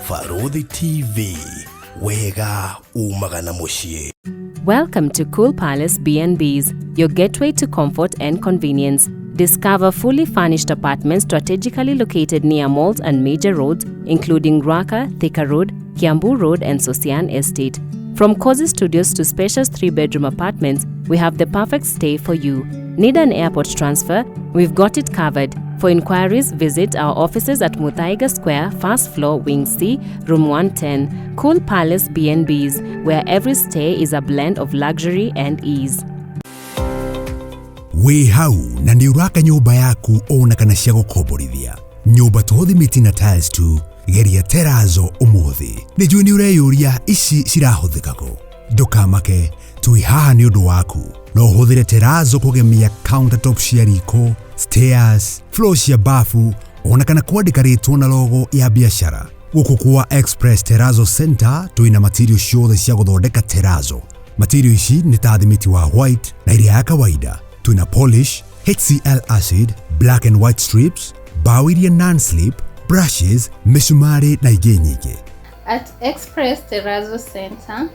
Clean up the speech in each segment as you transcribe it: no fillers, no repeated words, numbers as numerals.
Barũthi TV, wega umaga na mũciĩ. Welcome to Cool Palace B&Bs, your gateway to comfort and convenience. Discover fully furnished apartments strategically located near malls and major roads, including Ruaka, Thika Road, Kiambu Road, and Sosian Estate. From cozy studios to spacious 3-bedroom apartments, we have the perfect stay for you. Need an airport transfer? We've got it covered. For inquiries, visit our offices at Muthaiga Square, first floor, Wing C, Room 110. Cool Palace B&Bs, where every stay is a blend of luxury and ease. Wĩ hau na nĩ ũraka nyũmba yaku ona kana cia gũkomborithia nyũmba to thimiti na tiles tu, geria terazo ũmũthĩ. Nĩ njũĩ nĩ ũreyũria ici cirahũthĩka kũ. Ndũkamake, twĩ haha nĩ ũndũ waku. No ũhũthĩre terazo kũgemia countertop cia riko, stairs, floor cia bafu ona kana kwandĩka rĩtwa na logo ya biacara. Gũkũ kwa Express Terrazzo Center twĩna material ciothe cia gũthondeka terazo. Material ici nĩ ta thimiti wa white na iria ya kawaida. Twĩna polish, HCl acid, black and white strips, bao iria non-slip, brushes, mĩcumarĩ na ingĩ nyingĩ. At Express Terrazzo Center,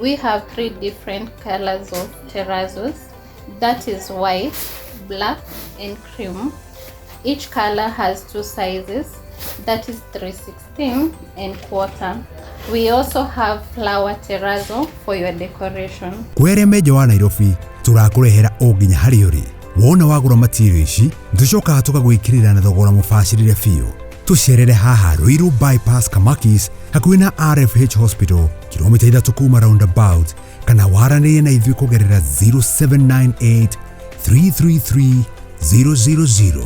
we have three different colors of terrazos. That is white, black, and cream. Each color has two sizes, that is 3/16 and quarter. We also have flower terrazzo for your decoration. Kwĩ arĩa me nja wa Nairobi, tũrakũrehera o nginya harĩa ũrĩ. Wona wagũra material ici, tũcokaga tũkagwĩkĩrĩra na thogora mũbacĩrĩre biũ. Tũcerere haha Ruiru Bypass, Kamakis, hakuhĩ na RFH Hospital, kilomita 3 kuma roundabout, kana waranĩrie na ithuĩ kũgerera 0798 333 000.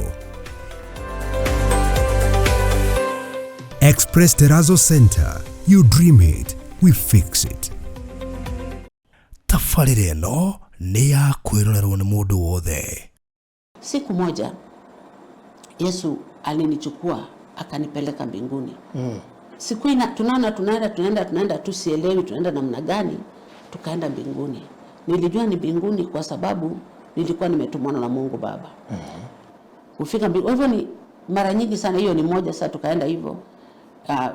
Express Terrazzo Center. You dream it, we fix it. Tabarĩra ĩno nĩ ya kwĩrorerwo nĩ mũndũ wothe. Siku moja Yesu alinichukua akanipeleka mbinguni. Siku ina, tunaona tunaenda tunaenda tunaenda tu, sielewi tunaenda namna gani, tukaenda mbinguni. Nilijua ni mbinguni kwa sababu nilikuwa nimetumwa na Mungu Baba. Kufika mbinguni, hivyo ni mara nyingi sana, hiyo ni moja. Sasa tukaenda hivyo,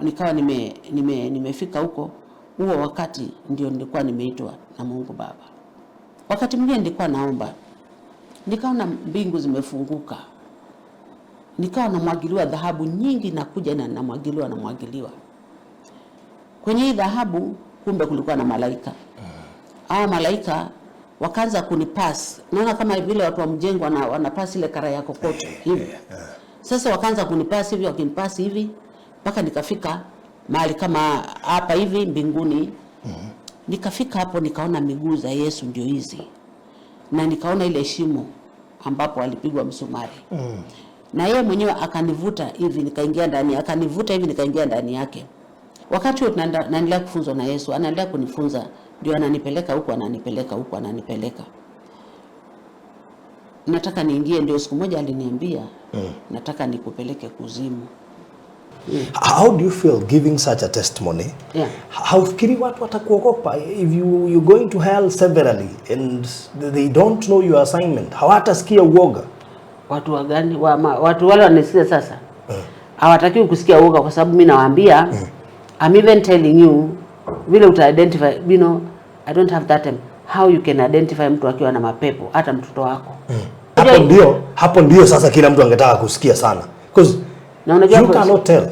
nikawa nimefika huko. Huo wakati ndio nilikuwa nimeitwa na Mungu Baba. Wakati mwingine nilikuwa naomba, nikaona mbingu zimefunguka, nikawa namwagiliwa dhahabu nyingi, nakuja na namwagiliwa namwagiliwa. Kwenye hii dhahabu kumbe kulikuwa na malaika. Hao malaika wakaanza kunipass, naona kama vile watu wa mjengo wanapass ile karai ya kokoto hivi. Sasa wakaanza kunipass hivi, wakinipass hivi mpaka nikafika mahali kama hapa hivi mbinguni. Nikafika hapo nikaona miguu za Yesu ndio hizi, na nikaona ile shimo ambapo alipigwa msumari. Na yeye mwenyewe akanivuta hivi nikaingia ndani, akanivuta hivi nikaingia ndani yake. Wakati huo naendelea kufunzwa na Yesu, anaendelea kunifunza, ndio ananipeleka huku, ananipeleka huku, ananipeleka. Nataka niingie, ndio siku moja aliniambia, nataka nikupeleke kuzimu. How do you feel giving such a testimony? Yeah. Haufikiri watu watakuogopa if you going to hell severally and they don't know your assignment? Hawatasikia uoga? Watu wa gani? Watu wale wanasikia sasa hawatakiwi kusikia uoga, kwa sababu mimi nawaambia, I'm even telling you vile uta identify, I don't have that time, how you can identify mtu akiwa na mapepo, hata mtoto wako. Hapo ndio sasa kila mtu angetaka kusikia sana. Because Na unajua you cannot tell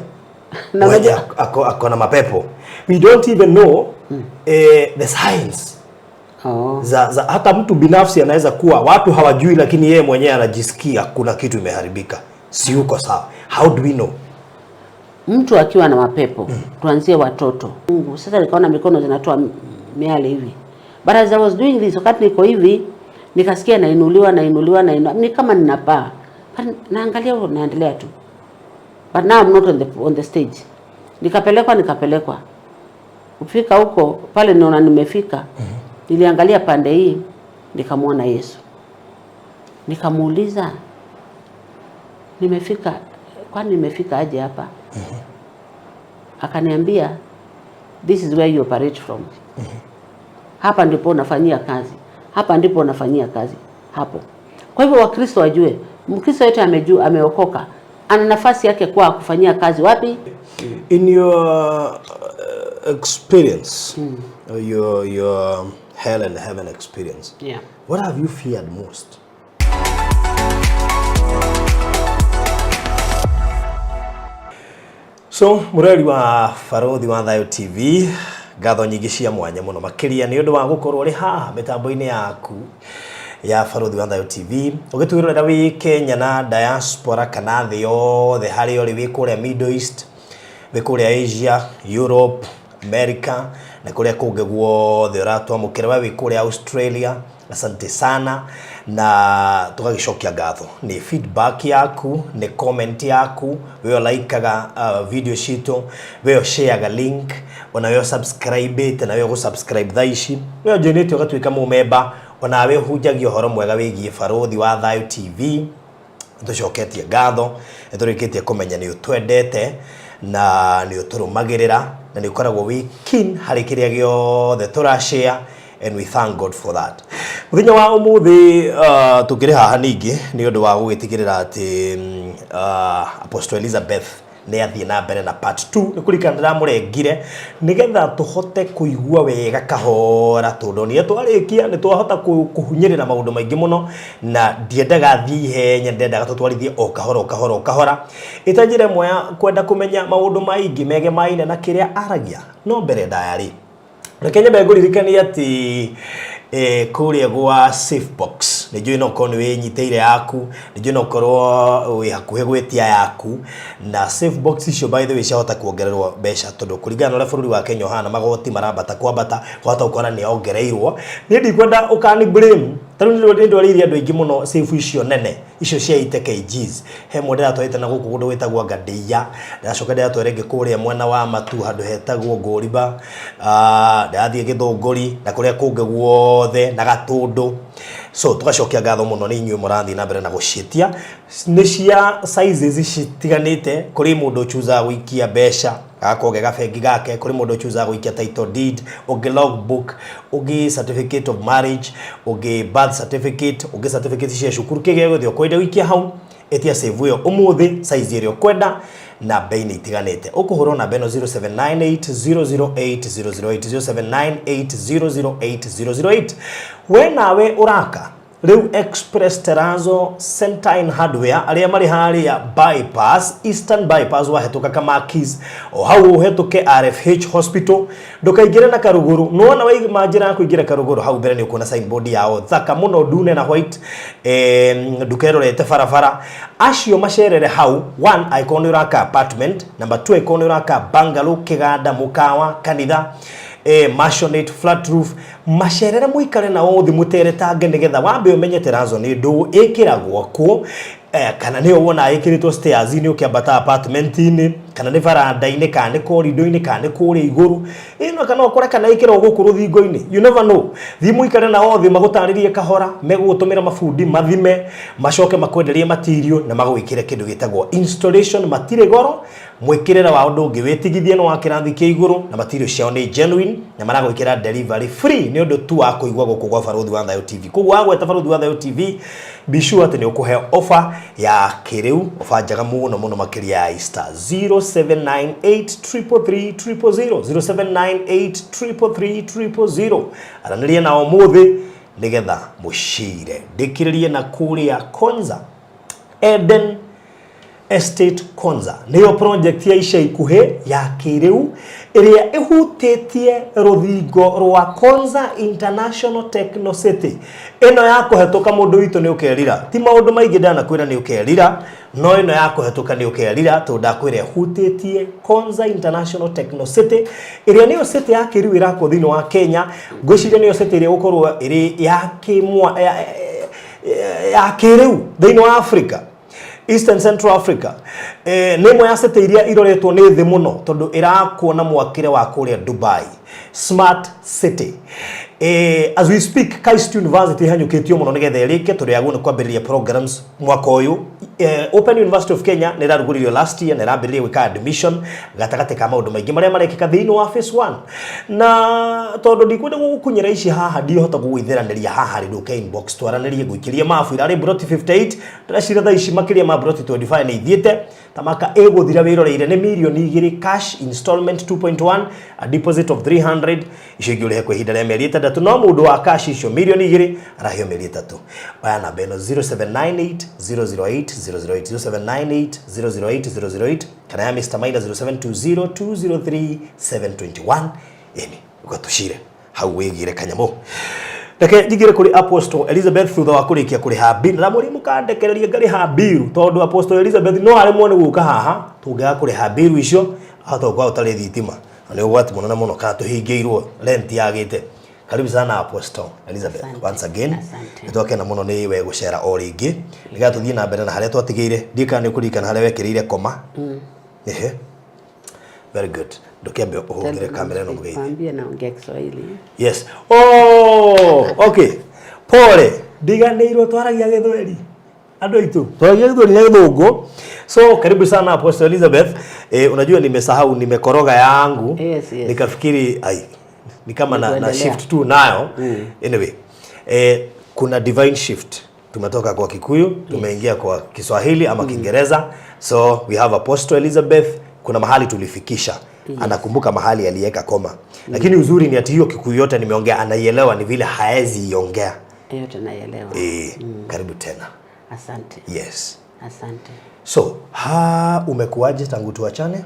Na mwenye unajua ako na mapepo. We don't even know the signs. Za hata mtu binafsi anaweza kuwa watu hawajui, lakini yeye mwenyewe anajisikia kuna kitu imeharibika, si uko sawa. How do we know? Mtu akiwa na mapepo, tuanzie watoto. Mungu, sasa nikaona mikono zinatoa miale hivi. But as I was doing this, wakati niko hivi, nikasikia nainuliwa, nainuliwa, nainuliwa, ni kama ninapaa. But naangalia naendelea tu. But now I'm not on the stage. Nikapelekwa, nikapelekwa. Kufika huko pale naona nimefika. Niliangalia pande hii, nikamwona Yesu. Nikamuuliza, nimefika, kwani nimefika aje hapa? Akaniambia, this is where you operate from. Hapa ndipo unafanyia kazi, hapa ndipo unafanyia kazi hapo. Kwa hivyo Wakristo wajue, Mkristo yote amejua ameokoka, Ana nafasi yake kwa kufanyia kazi wapi? In your experience, your hell and heaven experience, what have you feared most? So, mureri wa Baruthi wa Thayu TV, ngatho nyingĩ cia mwanya mũno makĩria nĩ ũndũ wa gũkorwo ũrĩ haha mĩtambo-inĩ yaku ya Baruthi wa Thayu TV, ũgĩtwĩrorera wĩ Kenya na diaspora kana thĩ yothe harĩa ũrĩ, wĩ kũrĩa Middle East, wĩ kũrĩa Asia, Europe, America na kũrĩa kũngĩ guothe ũratwamũkĩra, we wĩ kũrĩa Australia, asante sana. Na tũgagĩcokia ngatho nĩ feedback yaku, nĩ comment yaku, we ũlikeaga video citũ, we ũshareaga link, ona we ũsubscribe na we ũgũsubscribe thaa ici, we ũjoinĩte ũgatuĩka mũmemba, ona we ũhunjagia ũhoro mwega wĩgiĩ Baruthi wa Thayu TV. Tũcoketie ngatho, nĩ tũrĩkĩtie kũmenya nĩ ũtwendete na nĩ ũtũrũmagĩrĩra na nĩ ũkoragwo wĩ keen harĩ kĩrĩa gĩothe tũrashare, and we thank God for that. Mũthenya wa ũmũthĩ tũkĩrĩ haha ningĩ nĩ ũndũ wa gũgĩtigĩrĩra atĩ Apostle Elizabeth nĩ athiĩ na mbere na part 2. Nĩ kũririkana ndĩramũrengire nĩgetha tũhote kũigua wega kahora, tondũ nĩ twarĩkia nĩ twahota kũhunyĩrĩra maũndũ maingĩ mũno, na ndiendaga thiĩ ihenya, ndendaga tũtwarithie o kahora o kahora o kahora, ĩta njĩra ĩmwe ya kwenda kũmenya maũndũ maingĩ megemaine na kĩrĩa aragia. No mbere ndaya rĩ, reke nyambe ngũririkanie atĩ kũrĩa gwa Safe Box nĩ njũĩ no ũkorwo nĩ wĩnyitĩire yaku, nĩ njũĩ no ũkorwo wĩ hakuhĩ gwĩtia yaku, na Safe Box icio by the way ciahota kuongererwo mbeca, tondũ kũringana na ũrĩa bũrũri wa Kenya ũhana, magoti marambata kwambata, wahota gũkora nĩ ongereirwo. Niĩ ndikwenda ũkani blame, tarĩu nĩ ndwarĩirie andũ aingĩ mũno safe icio nene, icio cia 80 kgs. He mwe ndĩratwarĩte na gũkũ kũndũ gwĩtagwo Ngandeia, ndĩracoka ndĩratwara ĩngĩ kũrĩa mwena wa Matu handũ hetagwo Ngũriba, ndĩrathiĩ Gĩthũngũri na kũrĩa kũngĩ guothe na Gatũndũ. So tũgacokia ngatho mũno nĩ inyuĩ mũrathiĩ na mbere na gũciĩtia. Nĩ cia sizes citiganĩte, kũrĩ mũndũ ũchuzaga gũikia mbeca agakorwo ge gabengi gake, kũrĩ mũndũ ũchuzaga gũikia title deed, ũngĩ logbook, ũngĩ certificate of marriage, ũngĩ birth certificate, ũngĩ certificate cia cukuru, kĩrĩa gĩothe ũkwenda gũikia hau, ĩtia save ĩyo ũmũthĩ size ĩrĩa ũkwenda na bei nĩ itiganĩte. Ũkũhũrwo namba ĩno 0798008008, 0798008008. We nawe ũraka rĩu Express Terrazzo Center and Hardware arĩa marĩ harĩa bypass, Eastern Bypass, wahĩtũka Kamakis o hau ũhĩtũke RFH Hospital, ndũkaingĩre na Karuguru, nĩwona waima njĩra ya kũingĩra Karuguru, hau mbere nĩ ũkuona signboard yao thaka mũno, ndune na white, nduka ĩrorete barabara. Acio macerere hau, one, angĩkorwo nĩ ũraka apartment, number two, angĩkorwo nĩ ũraka bungalow, kĩganda, mũkawa, kanitha, maisonette, flat roof, macerere mũikare nao thĩ mũteretange, nĩgetha wambe ũmenye terrazzo nĩ ndũ ĩkĩragwo kũ, kana nĩyo wona ĩkĩrĩtwo stairs-inĩ ũkĩambata apartment-inĩ, kana nĩ baranda-inĩ, kana nĩ corridor-inĩ, kana nĩ kũrĩa igũrũ ĩno, kana ũkore kana ĩkĩragwo gũkũ rũthingo-inĩ, you never know. Thiĩ mũikare nao thĩ magũtarĩrie kahora, megũgũtũmĩra mabundi mathime, macoke makwenderie material na magwĩkĩre kĩndũ gĩtagwo installation. Matirĩ goro, mwĩkĩrĩre wao ndũngĩwĩtigithia, nĩ wa kĩrathi kĩa igũrũ, na material ciao nĩ genuine, na maragwĩkĩra delivery free nĩ ũndũ tu wa kũigua gũkũ gwa Baruthi wa Thayu TV. Koguo wagweta Baruthi wa Thayu TV, be sure atĩ nĩ ũkũheo offer ya kĩrĩu, offer njega mũno mũno makĩria ya Easter. 0798 333 000, 0798 333 000. Aranĩria nao ũmũthĩ nĩgetha mũcire. Ndĩkĩrĩrie na kũrĩa Konza, Eden Estate Konza nĩyo project ya ica ikuhĩ ya kĩrĩu ĩrĩa ĩhutĩtie rũthingo rwa Konza International Techno City. Ĩno ya kũhetũka mũndũ witũ nĩ ũkerira, ti maũndũ maingĩ ndanakwĩra nĩ ũkerira, no ĩno ya kũhetũka nĩ ũkerira, tondũ ndakwĩra ĩhutĩtie Konza International Techno City ĩrĩa nĩyo city ya kĩrĩu ĩrakwo thĩinĩ wa Kenya. Ngwĩciria nĩyo city ĩrĩa ĩgũkorwo ĩrĩ ya kĩmwa ya kĩrĩu thĩinĩ wa Africa, Eastern Central Africa. Nĩ ĩmwe ya city iria iroretwo nĩ thĩ mũno, tondũ ĩrakwo na mwakĩre wa kũrĩa Dubai. Smart city. As we speak, KAIST University ihanyũkĩtio mũno nĩgetha ĩrĩke tondũ yagwo nĩ kwambĩrĩria programs mwaka ũyũ. Open University of Kenya nĩ ĩrarugũririo last year na ĩrambĩrĩria gwĩka admission gatagatĩ ka maũndũ maingĩ marĩa marekĩka thĩinĩ wa phase 1, na tondũ ndikwenda gũgũkunyĩra ici haha, ndihota gũgũitheranĩria haha rĩ, ndũke inbox twaranĩrie ngũikĩrie mabu. Irarĩ broti 58, ndĩreciria thaa ici makĩria ma broti 25 nĩ ithiĩte tamaka ĩgũthira. Wĩroreire nĩ mirioni 2 cash, installment 2.1, a deposit of 300, icio ingĩ ũrĩhe kwa ihinda rĩa mĩeri 6. No mũndũ wa cash, icio mirioni 2 araheo mĩeri 3. Oya namba ĩno, 0798 008 008, 0798 008 008, kana ya Mr. Maina, 0720 203 721. Ĩni ũgatũcire hau wĩgire kanyamũ. Reke njingĩre kũrĩ Apostle Elizabeth thutha wa kũrĩkia kũrĩha bill, na mũrimũ kandekereria ngarĩha bill, tondũ Apostle Elizabeth no aremwo nĩ gũka haha tũngĩaga kũrĩha bill icio, ahota gũkorwo ũtarĩ thitima na nĩ ũgwati mũnene mũno kana tũhingĩirwo rent yagĩte. Karibu sana, Apostle Elizabeth. Asante. Once again, Asante. nĩ twakena mũno nĩ we gũcera o rĩngĩ nĩgetha tũthiĩ na mbere na harĩa twatigĩire. Ndiĩ kana nĩ ũkũririkana harĩa wekĩrĩire koma. Ehe, very good. Ndũkĩambe ũhũngĩre kamera ĩno mũgeithie. Mwambie naongea Kiswahili. Yes. Oh, okay. Pole. Ndiganĩirwo twaragia Gĩthweri. Andũ aitũ, twaragia Gĩthweri na Gĩthũngũ. So, karibu sana, Apostle Elizabeth. Unajua nimesahau, nimekoroga yangu. Yes. Nikafikiri ai ni kama na Kuendelea. Shift tu nayo. Anyway, kuna divine shift. Tumetoka kwa Kikuyu, tumeingia kwa Kiswahili ama Kiingereza. So, we have Apostle Elizabeth. Kuna mahali tulifikisha. Anakumbuka mahali aliweka koma. Lakini uzuri ni ati hiyo Kikuyu yote nimeongea anaielewa, ni vile haezi iongea. Yote naielewa. Karibu tena. Asante. Yes. Asante. So, ha, umekuwaje tangu tuachane?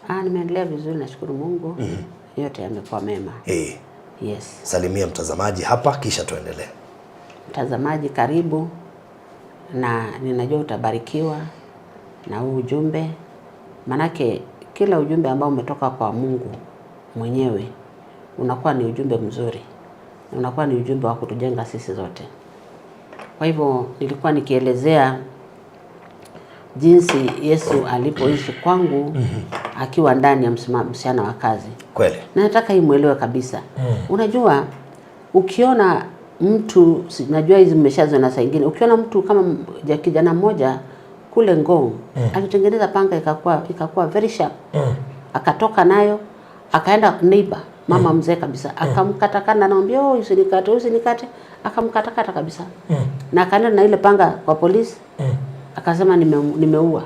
Ah, nimeendelea vizuri, nashukuru Mungu. Yote yamekuwa mema. Yes. Salimia mtazamaji hapa kisha tuendelee. Mtazamaji, karibu, na ninajua utabarikiwa na huu ujumbe, manake kila ujumbe ambao umetoka kwa Mungu mwenyewe unakuwa ni ujumbe mzuri, unakuwa ni ujumbe wa kutujenga sisi zote. Kwa hivyo nilikuwa nikielezea jinsi Yesu alipoishi kwangu akiwa ndani ya msichana wa kazi na nataka hii mwelewe kabisa. Unajua, ukiona mtu najua hizi mmeshaziona saa ingine, ukiona mtu kama kijana mmoja kule Ngong alitengeneza panga ikakuwa very sharp, akatoka nayo akaenda neighbor, mama mzee kabisa, akamkatakata, anamwambia, "Oh, usinikate, usinikate," akamkatakata kabisa na akaenda na ile panga kwa polisi, akasema, "Nimeua."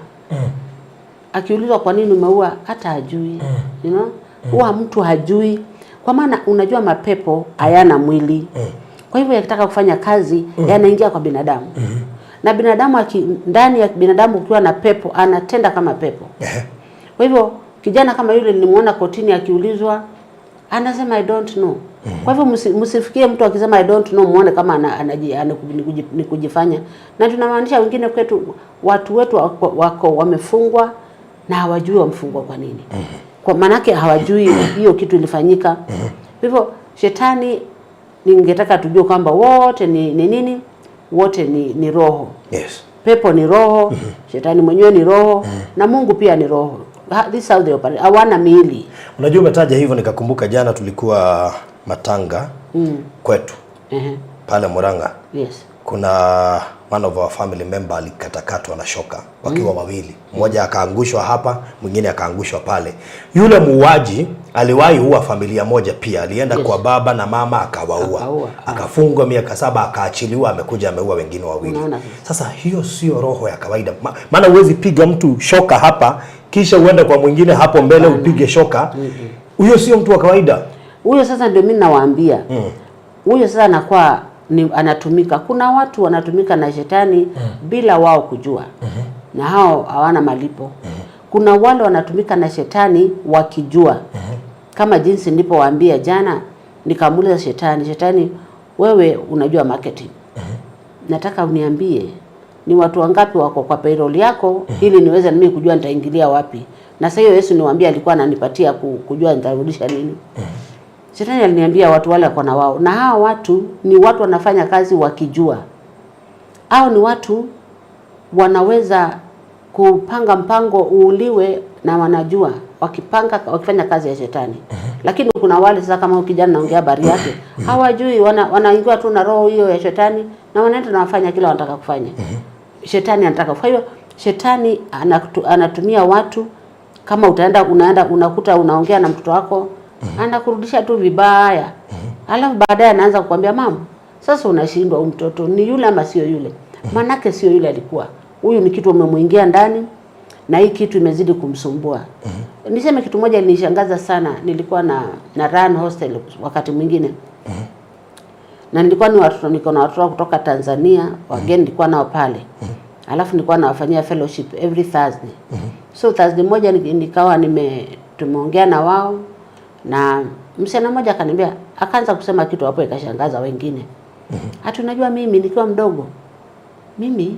Akiulizwa, "Kwa nini umeua?" hata hajui. Huwa mtu hajui, kwa maana unajua mapepo hayana mwili. Kwa hivyo yakitaka kufanya kazi yanaingia kwa binadamu, na binadamu ndani ya binadamu ukiwa na pepo anatenda kama pepo. Kwa hivyo kijana kama yule nilimuona kotini akiulizwa anasema, "I don't know." Kwa hivyo msifikie mtu akisema, "I don't know," muone kama ni kujifanya. Na tunamaanisha wengine kwetu, watu wetu wako wamefungwa na hawajui wamefungwa kwa nini. Kwa maanake hawajui hiyo kitu ilifanyika. Hivyo shetani, ningetaka tujue kwamba wote ni nini? Wote ni roho. Pepo ni roho, shetani mwenyewe ni roho, na Mungu pia ni roho. This is how they operate. Hawana miili. Unajua umetaja hivyo nikakumbuka jana tulikuwa matanga kwetu pale Murang'a. Kuna one of our family member alikatakatwa na shoka wakiwa wawili, mmoja akaangushwa hapa, mwingine akaangushwa pale. Yule muuaji aliwahi huwa familia moja pia, alienda kwa baba na mama akawaua, Akaua. Akafungwa miaka 7, akaachiliwa, amekuja ameua wengine wawili. Unaona. Sasa hiyo sio roho ya kawaida. Maana huwezi piga mtu shoka hapa kisha uende kwa mwingine hapo mbele upige shoka. Huyo sio mtu wa kawaida. Huyo sasa ndio mimi nawaambia. Huyo sasa anakuwa ni anatumika. Kuna watu wanatumika na shetani bila wao kujua, na hao hawana malipo. Kuna wale wanatumika na shetani wakijua, kama jinsi nilipowaambia jana, nikamuuliza shetani, "Shetani, wewe unajua marketing, nataka uniambie ni watu wangapi wako kwa payroll yako ili niweze mimi kujua nitaingilia wapi." Na sasa hiyo Yesu niwaambia alikuwa ananipatia kujua nitarudisha nini. Shetani aliniambia watu wale wako na wao, na hawa watu ni watu wanafanya kazi wakijua, au ni watu wanaweza kupanga mpango uuliwe na wanajua wakipanga, wakifanya kazi ya shetani. Lakini kuna wale sasa, kama huyu kijana naongea habari yake, hawajui, wanaingiwa tu na roho hiyo ya shetani na wanaenda na wafanya kila wanataka kufanya. Shetani anataka. Kwa hiyo shetani anatumia watu. Kama utaenda unaenda unakuta unaongea na mtoto wako, anakurudisha tu vibaya. Alafu baadaye anaanza kukwambia, "Mama, sasa unashindwa huyu mtoto ni yule ama sio yule?" Manake sio yule alikuwa. Huyu ni kitu umemuingia ndani na hii kitu imezidi kumsumbua. Niseme kitu moja ilinishangaza sana. Nilikuwa na run hostel wakati mwingine na nilikuwa ni watoto, niko na watoto kutoka Tanzania, wageni nilikuwa nao pale. Alafu nilikuwa nawafanyia fellowship every Thursday. So Thursday moja nikawa tumeongea na wao na msichana mmoja akaniambia, akaanza kusema kitu hapo ikashangaza wengine. "Hata unajua mimi nikiwa mdogo, mimi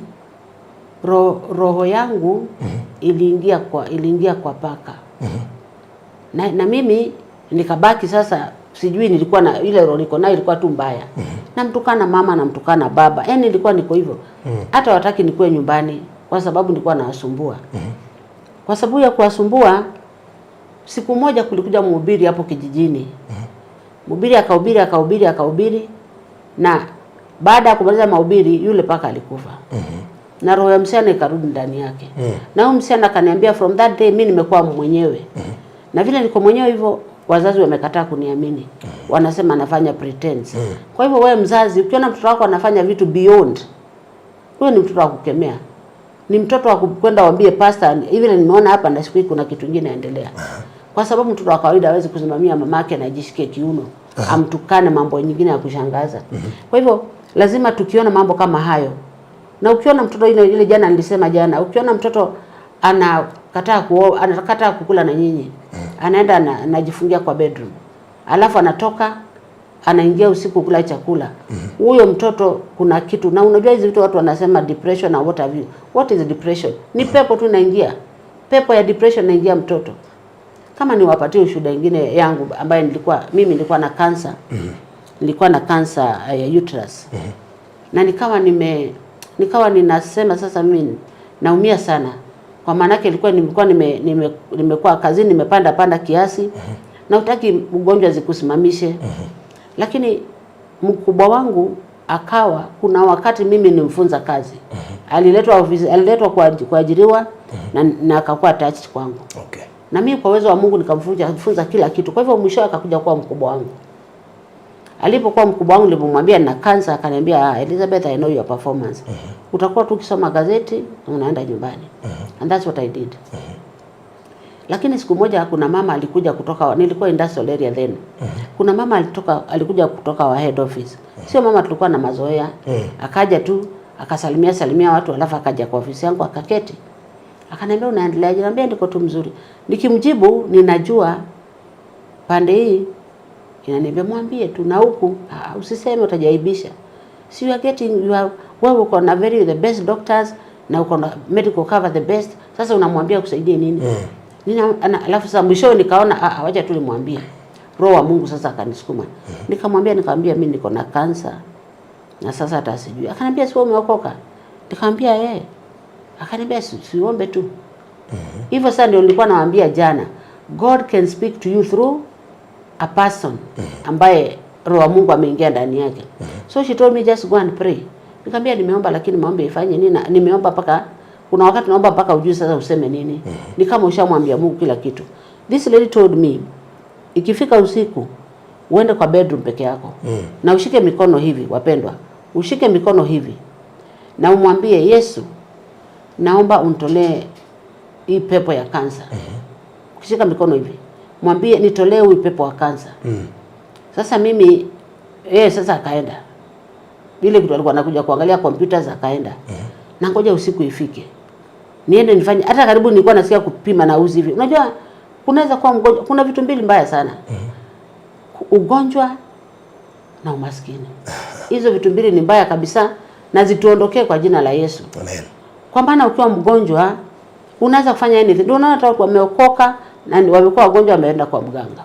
roho yangu iliingia kwa paka. Na mimi nikabaki sasa sijui nilikuwa na ile roho niko nayo ilikuwa tu mbaya. Namtukana mama, namtukana baba. Yaani nilikuwa niko hivyo. Hata wataki nikuwe nyumbani kwa sababu nilikuwa nawasumbua. Kwa sababu ya kuwasumbua, siku moja kulikuja mhubiri hapo kijijini. Mhubiri akahubiri, akahubiri, akahubiri, na baada ya kumaliza mahubiri yule paka alikufa. Na roho ya msichana ikarudi ndani yake. Na huyu msichana akaniambia, 'From that day mimi nimekuwa mwenyewe. Na vile niko mwenyewe hivyo, wazazi wamekataa kuniamini. Wanasema anafanya pretense.' Kwa hivyo wewe mzazi, ukiona mtoto wako anafanya vitu beyond, huyo ni mtoto wa kukemea. Ni mtoto wa kwenda waambie pastor, hivi nimeona hapa na siku hii kuna kitu kingine inaendelea. Kwa sababu mtoto wa kawaida hawezi kusimamia mamake na ajishike kiuno, amtukane mambo nyingine ya kushangaza. Kwa hivyo lazima tukiona mambo kama hayo, na ukiona mtoto ile ile jana nilisema jana, ukiona mtoto anakataa kukula na nyinyi, anaenda anajifungia kwa bedroom, alafu anatoka anaingia usiku kula chakula, huyo mtoto kuna kitu. Na unajua hizi vitu watu wanasema depression na what have you. What is depression? Ni pepo tu inaingia, pepo ya depression inaingia mtoto. Kama niwapatie ushuhuda ingine yangu ambaye nilikuwa mimi nilikuwa na cancer, nilikuwa na cancer ya uterus na nikawa ninasema sasa mimi naumia sana, kwa maana yake ilikuwa nimekuwa nimekuwa kazini, nimepanda panda kiasi na utaki ugonjwa zikusimamishe, lakini mkubwa wangu akawa kuna wakati mimi nimfunza kazi, aliletwa ofisi, aliletwa kuajiriwa na akakuwa attached kwangu na mimi kwa uwezo wa Mungu nikamfunza funza kila kitu. Kwa hivyo mwisho akakuja kuwa mkubwa wangu. Alipokuwa mkubwa wangu, nilipomwambia nina cancer, akaniambia, "Ah, Elizabeth, I know your performance. Utakuwa tu ukisoma gazeti na unaenda nyumbani." And that's what I did. Lakini siku moja kuna mama alikuja kutoka, nilikuwa industrial area then. Kuna mama alikuja kutoka wa head office. Sio mama tulikuwa na mazoea. Akaja tu akasalimia salimia watu, alafu akaja kwa ofisi yangu akaketi. Akaniambia, "Unaendeleaje?" Niambia, "Niko tu mzuri." Nikimjibu ninajua pande hii inaniambia mwambie tu, na huku, "Ah, usiseme, utajaibisha. Si you are getting you are wewe uko na very the best doctors na uko na medical cover the best. Sasa unamwambia kusaidie nini?" Alafu sasa mwishowe nikaona, ah, wacha tu nimwambie. Roho wa Mungu sasa akanisukuma. Nikamwambia, nikamwambia mimi niko na cancer na sasa hata sijui. Akaniambia, "Si wewe umeokoka?" Nikamwambia, "Eh." Akaniambia, "Siombe tu." Hivyo sasa ndio nilikuwa nawaambia jana. God can speak to you through a person ambaye roho wa Mungu ameingia ndani yake. So she told me, "Just go and pray." Nikamwambia nimeomba, lakini maombi ifanye nini? Nimeomba mpaka kuna wakati naomba mpaka ujui sasa useme nini. Ni kama ushamwambia Mungu kila kitu. This lady told me, "Ikifika usiku uende kwa bedroom peke yako na ushike mikono hivi, wapendwa, ushike mikono hivi na umwambie Yesu, naomba unitolee hii pepo ya kansa. Ukishika mikono hivi, mwambie nitolee hii pepo wa kansa." Sasa mimi, yeye sasa akaenda ile kitu alikuwa anakuja kuangalia computers, akaenda na ngoja usiku ifike niende nifanye. Hata karibu nilikuwa nasikia kupima na uzi hivi. Unajua kunaweza kuwa mgonjwa, kuna vitu mbili mbaya sana, ugonjwa na umaskini. Hizo vitu mbili ni mbaya kabisa, na zituondokee kwa jina la Yesu. Amen. Kwa maana ukiwa mgonjwa unaweza kufanya anything. Ndio unaona hata watu wameokoka na wamekuwa wagonjwa, wameenda kwa mganga,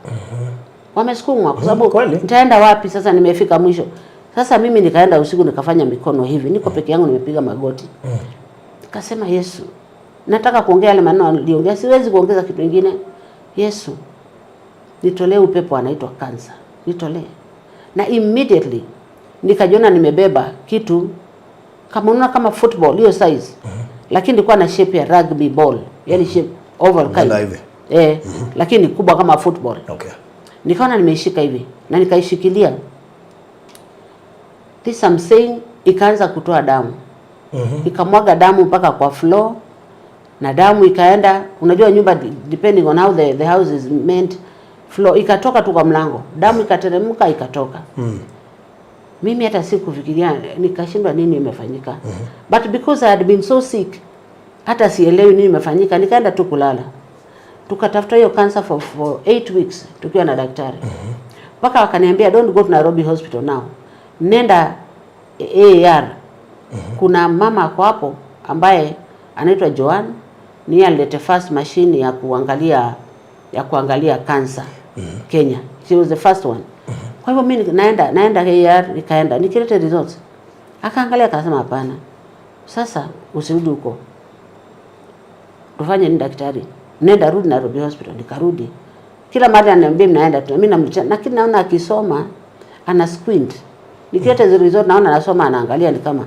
wamesukumwa kwa sababu nitaenda wapi sasa, nimefika mwisho. Sasa mimi nikaenda usiku nikafanya mikono hivi, niko peke yangu, nimepiga magoti, nikasema, "Yesu, nataka kuongea yale maneno niliongea, siwezi kuongeza kitu kingine. Yesu, Nitolee upepo anaitwa cancer. Nitolee. Na immediately nikajiona nimebeba kitu kama unaona kama football hiyo size. Lakini ilikuwa na shape ya rugby ball, yani shape oval kind. Umeenda hivi? Eh, lakini kubwa kama football. Nikaona nimeishika hivi na nikaishikilia. This I'm saying, ikaanza kutoa damu. Ikamwaga damu mpaka kwa floor na damu ikaenda, unajua nyumba depending on how the house is meant, floor ikatoka tu kwa mlango, damu ikateremka ikatoka. Mimi hata sikufikiria, nikashindwa nini imefanyika. But because I had been so sick, hata sielewi nini imefanyika, nikaenda tu kulala. Tukatafuta hiyo cancer for 8 weeks tukiwa na daktari. Mpaka wakaniambia, "Don't go to Nairobi Hospital now. Nenda AAR." Kuna mama ako hapo ambaye anaitwa Joan, ni yeye alileta first machine ya kuangalia cancer Kenya. She was the first one. Kwa hivyo mimi naenda AAR, nikaenda nikileta results. Akaangalia akasema, "Hapana. Sasa usirudi huko. Tufanye nini, daktari? Nenda, rudi Nairobi Hospital." Nikarudi. Kila mahali ananiambia mnaenda tu. Mimi namletea, lakini naona akisoma ana squint. Nikileta zile result naona anasoma, anaangalia ni kama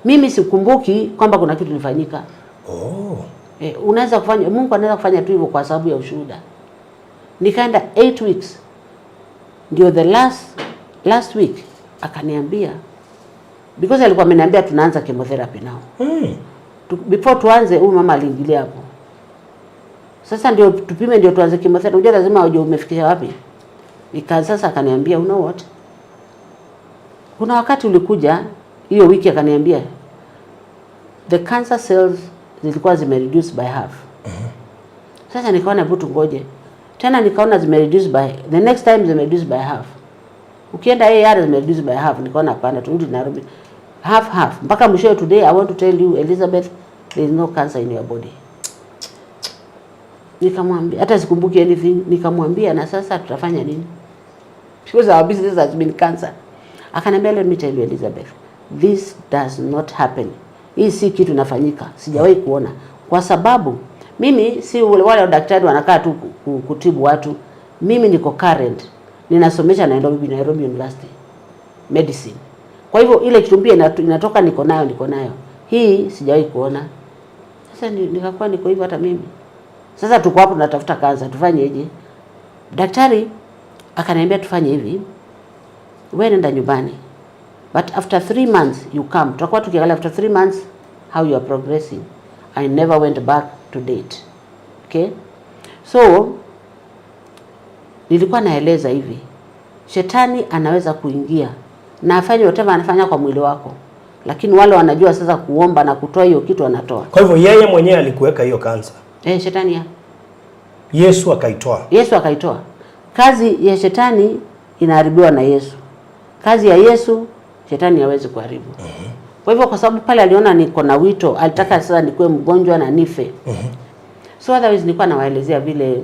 mimi sikumbuki kwamba kuna kitu kilifanyika. Eh, unaweza kufanya, Mungu anaweza kufanya tu hivyo kwa sababu ya ushuhuda. Nikaenda 8 weeks. Ndio the last week akaniambia, because alikuwa ameniambia tunaanza chemotherapy now. Before tuanze, huyu mama aliingilia hapo. Sasa ndio tupime ndio tuanze chemotherapy. Unajua lazima ujue umefikisha wapi. Sasa akaniambia, "You know what? Kuna wakati ulikuja hiyo wiki," akaniambia, "the cancer cells zilikuwa zime reduce by half." Sasa nikaona hebu tungoje. Tena nikaona zime reduce by, the next time zime reduce by half. Ukienda AR zime reduce by half, nikaona hapana, turudi Nairobi. Half half. Mpaka mwisho, "Today I want to tell you, Elizabeth, there is no cancer in your body." Nikamwambia hata sikumbuki anything, nikamwambia, "Na sasa tutafanya nini? Because our business has been cancer." Akaniambia, "Let me tell you, Elizabeth, this does not happen. Hii si kitu inafanyika, sijawahi kuona. Kwa sababu mimi si wale daktari wanakaa tu kutibu watu. Mimi niko current, ninasomesha Nairobi University medicine. Kwa hivyo ile kitu mpya inatoka niko nayo, niko nayo. Hii sijawahi kuona." Sasa nikakuwa niko hivyo hata mimi. Sasa tuko hapo tunatafuta kansa, tufanyeje? Daktari akaniambia, "Tufanye hivi, wewe nenda nyumbani, but after 3 months you come, tutakuwa tukiangalia after 3 months how you are progressing." I never went back to date. Okay, so nilikuwa naeleza hivi, shetani anaweza kuingia na afanye whatever anafanya kwa mwili wako, lakini wale wanajua sasa kuomba na kutoa hiyo kitu wanatoa. Kwa hivyo yeye mwenyewe alikuweka hiyo kansa? Eh, shetani ya. Yesu akaitoa. Yesu akaitoa. Kazi ya shetani inaharibiwa na Yesu. Kazi ya Yesu shetani hawezi kuharibu. Kwa hivyo, kwa sababu pale aliona niko na wito, alitaka sasa nikuwe mgonjwa na nife. So otherwise nilikuwa nawaelezea vile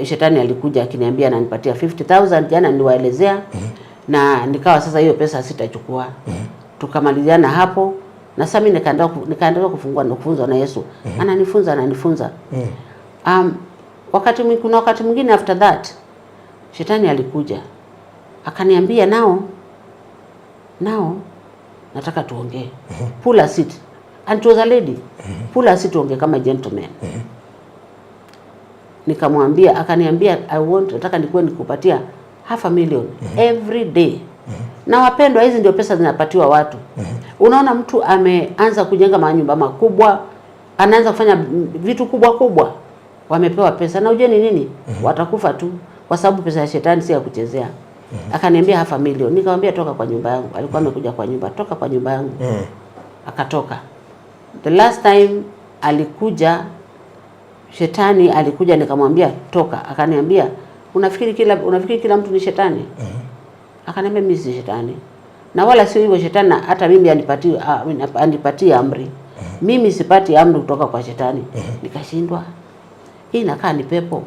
shetani alikuja akiniambia ananipatia 50,000 jana niliwaelezea, na nikawa sasa hiyo pesa sitachukua. Tukamaliziana hapo na sasa mimi nikaendelea kufungua na kufunzwa na Yesu. Ananifunza, ananifunza. Kuna wakati mwingine after that shetani alikuja akaniambia, "Nao nataka tuongee. Pull a seat." And it was a lady. "Pull a seat, tuongee kama gentleman." Nikamwambia, akaniambia, "I want, nataka nikuwe nikupatia half a million every day." Na wapendwa, hizi ndio pesa zinapatiwa watu. Unaona mtu ameanza kujenga manyumba makubwa, anaanza kufanya vitu kubwa kubwa, wamepewa pesa na ujue ni nini? Watakufa tu, kwa sababu pesa ya shetani si ya kuchezea. Akaniambia half a million, nikamwambia, "Toka kwa nyumba yangu." Alikuwa amekuja kwa nyumba, "Toka kwa nyumba yangu." Akatoka. The last time alikuja, shetani alikuja, nikamwambia, "Toka." Akaniambia, "Unafikiri kila mtu ni shetani?" Akaniambia, "Mimi si shetani na wala sio hivyo shetani, na hata mimi anipatie amri. Mimi sipati amri kutoka kwa shetani." Nikashindwa, hii inakaa ni pepo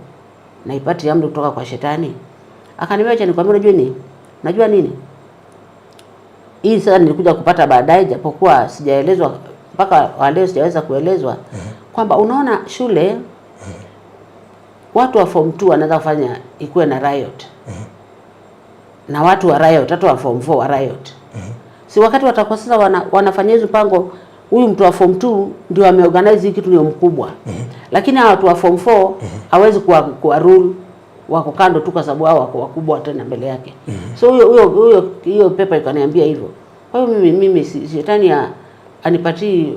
na ipati amri kutoka kwa shetani. Akaniambia, "Acha nikwambie, unajua nini? Unajua nini? Hii sasa nilikuja kupata baadaye, japokuwa sijaelezwa mpaka wa leo, sijaweza kuelezwa kwamba unaona shule Watu wa form 2 wanaweza kufanya ikuwe na riot. Na watu wa riot, hata wa form 4 wa riot. Si wakati watakuwa sasa wanafanya hizo mpango, huyu mtu wa form 2 ndio ameorganize hii kitu, ndio mkubwa. Lakini hawa watu wa form 4 hawezi kuwa rule, wako kando tu kwa sababu hao wako wakubwa tena mbele yake. So huyo huyo huyo hiyo pepa ikaniambia hivyo. Kwa hiyo mimi shetani ya anipatii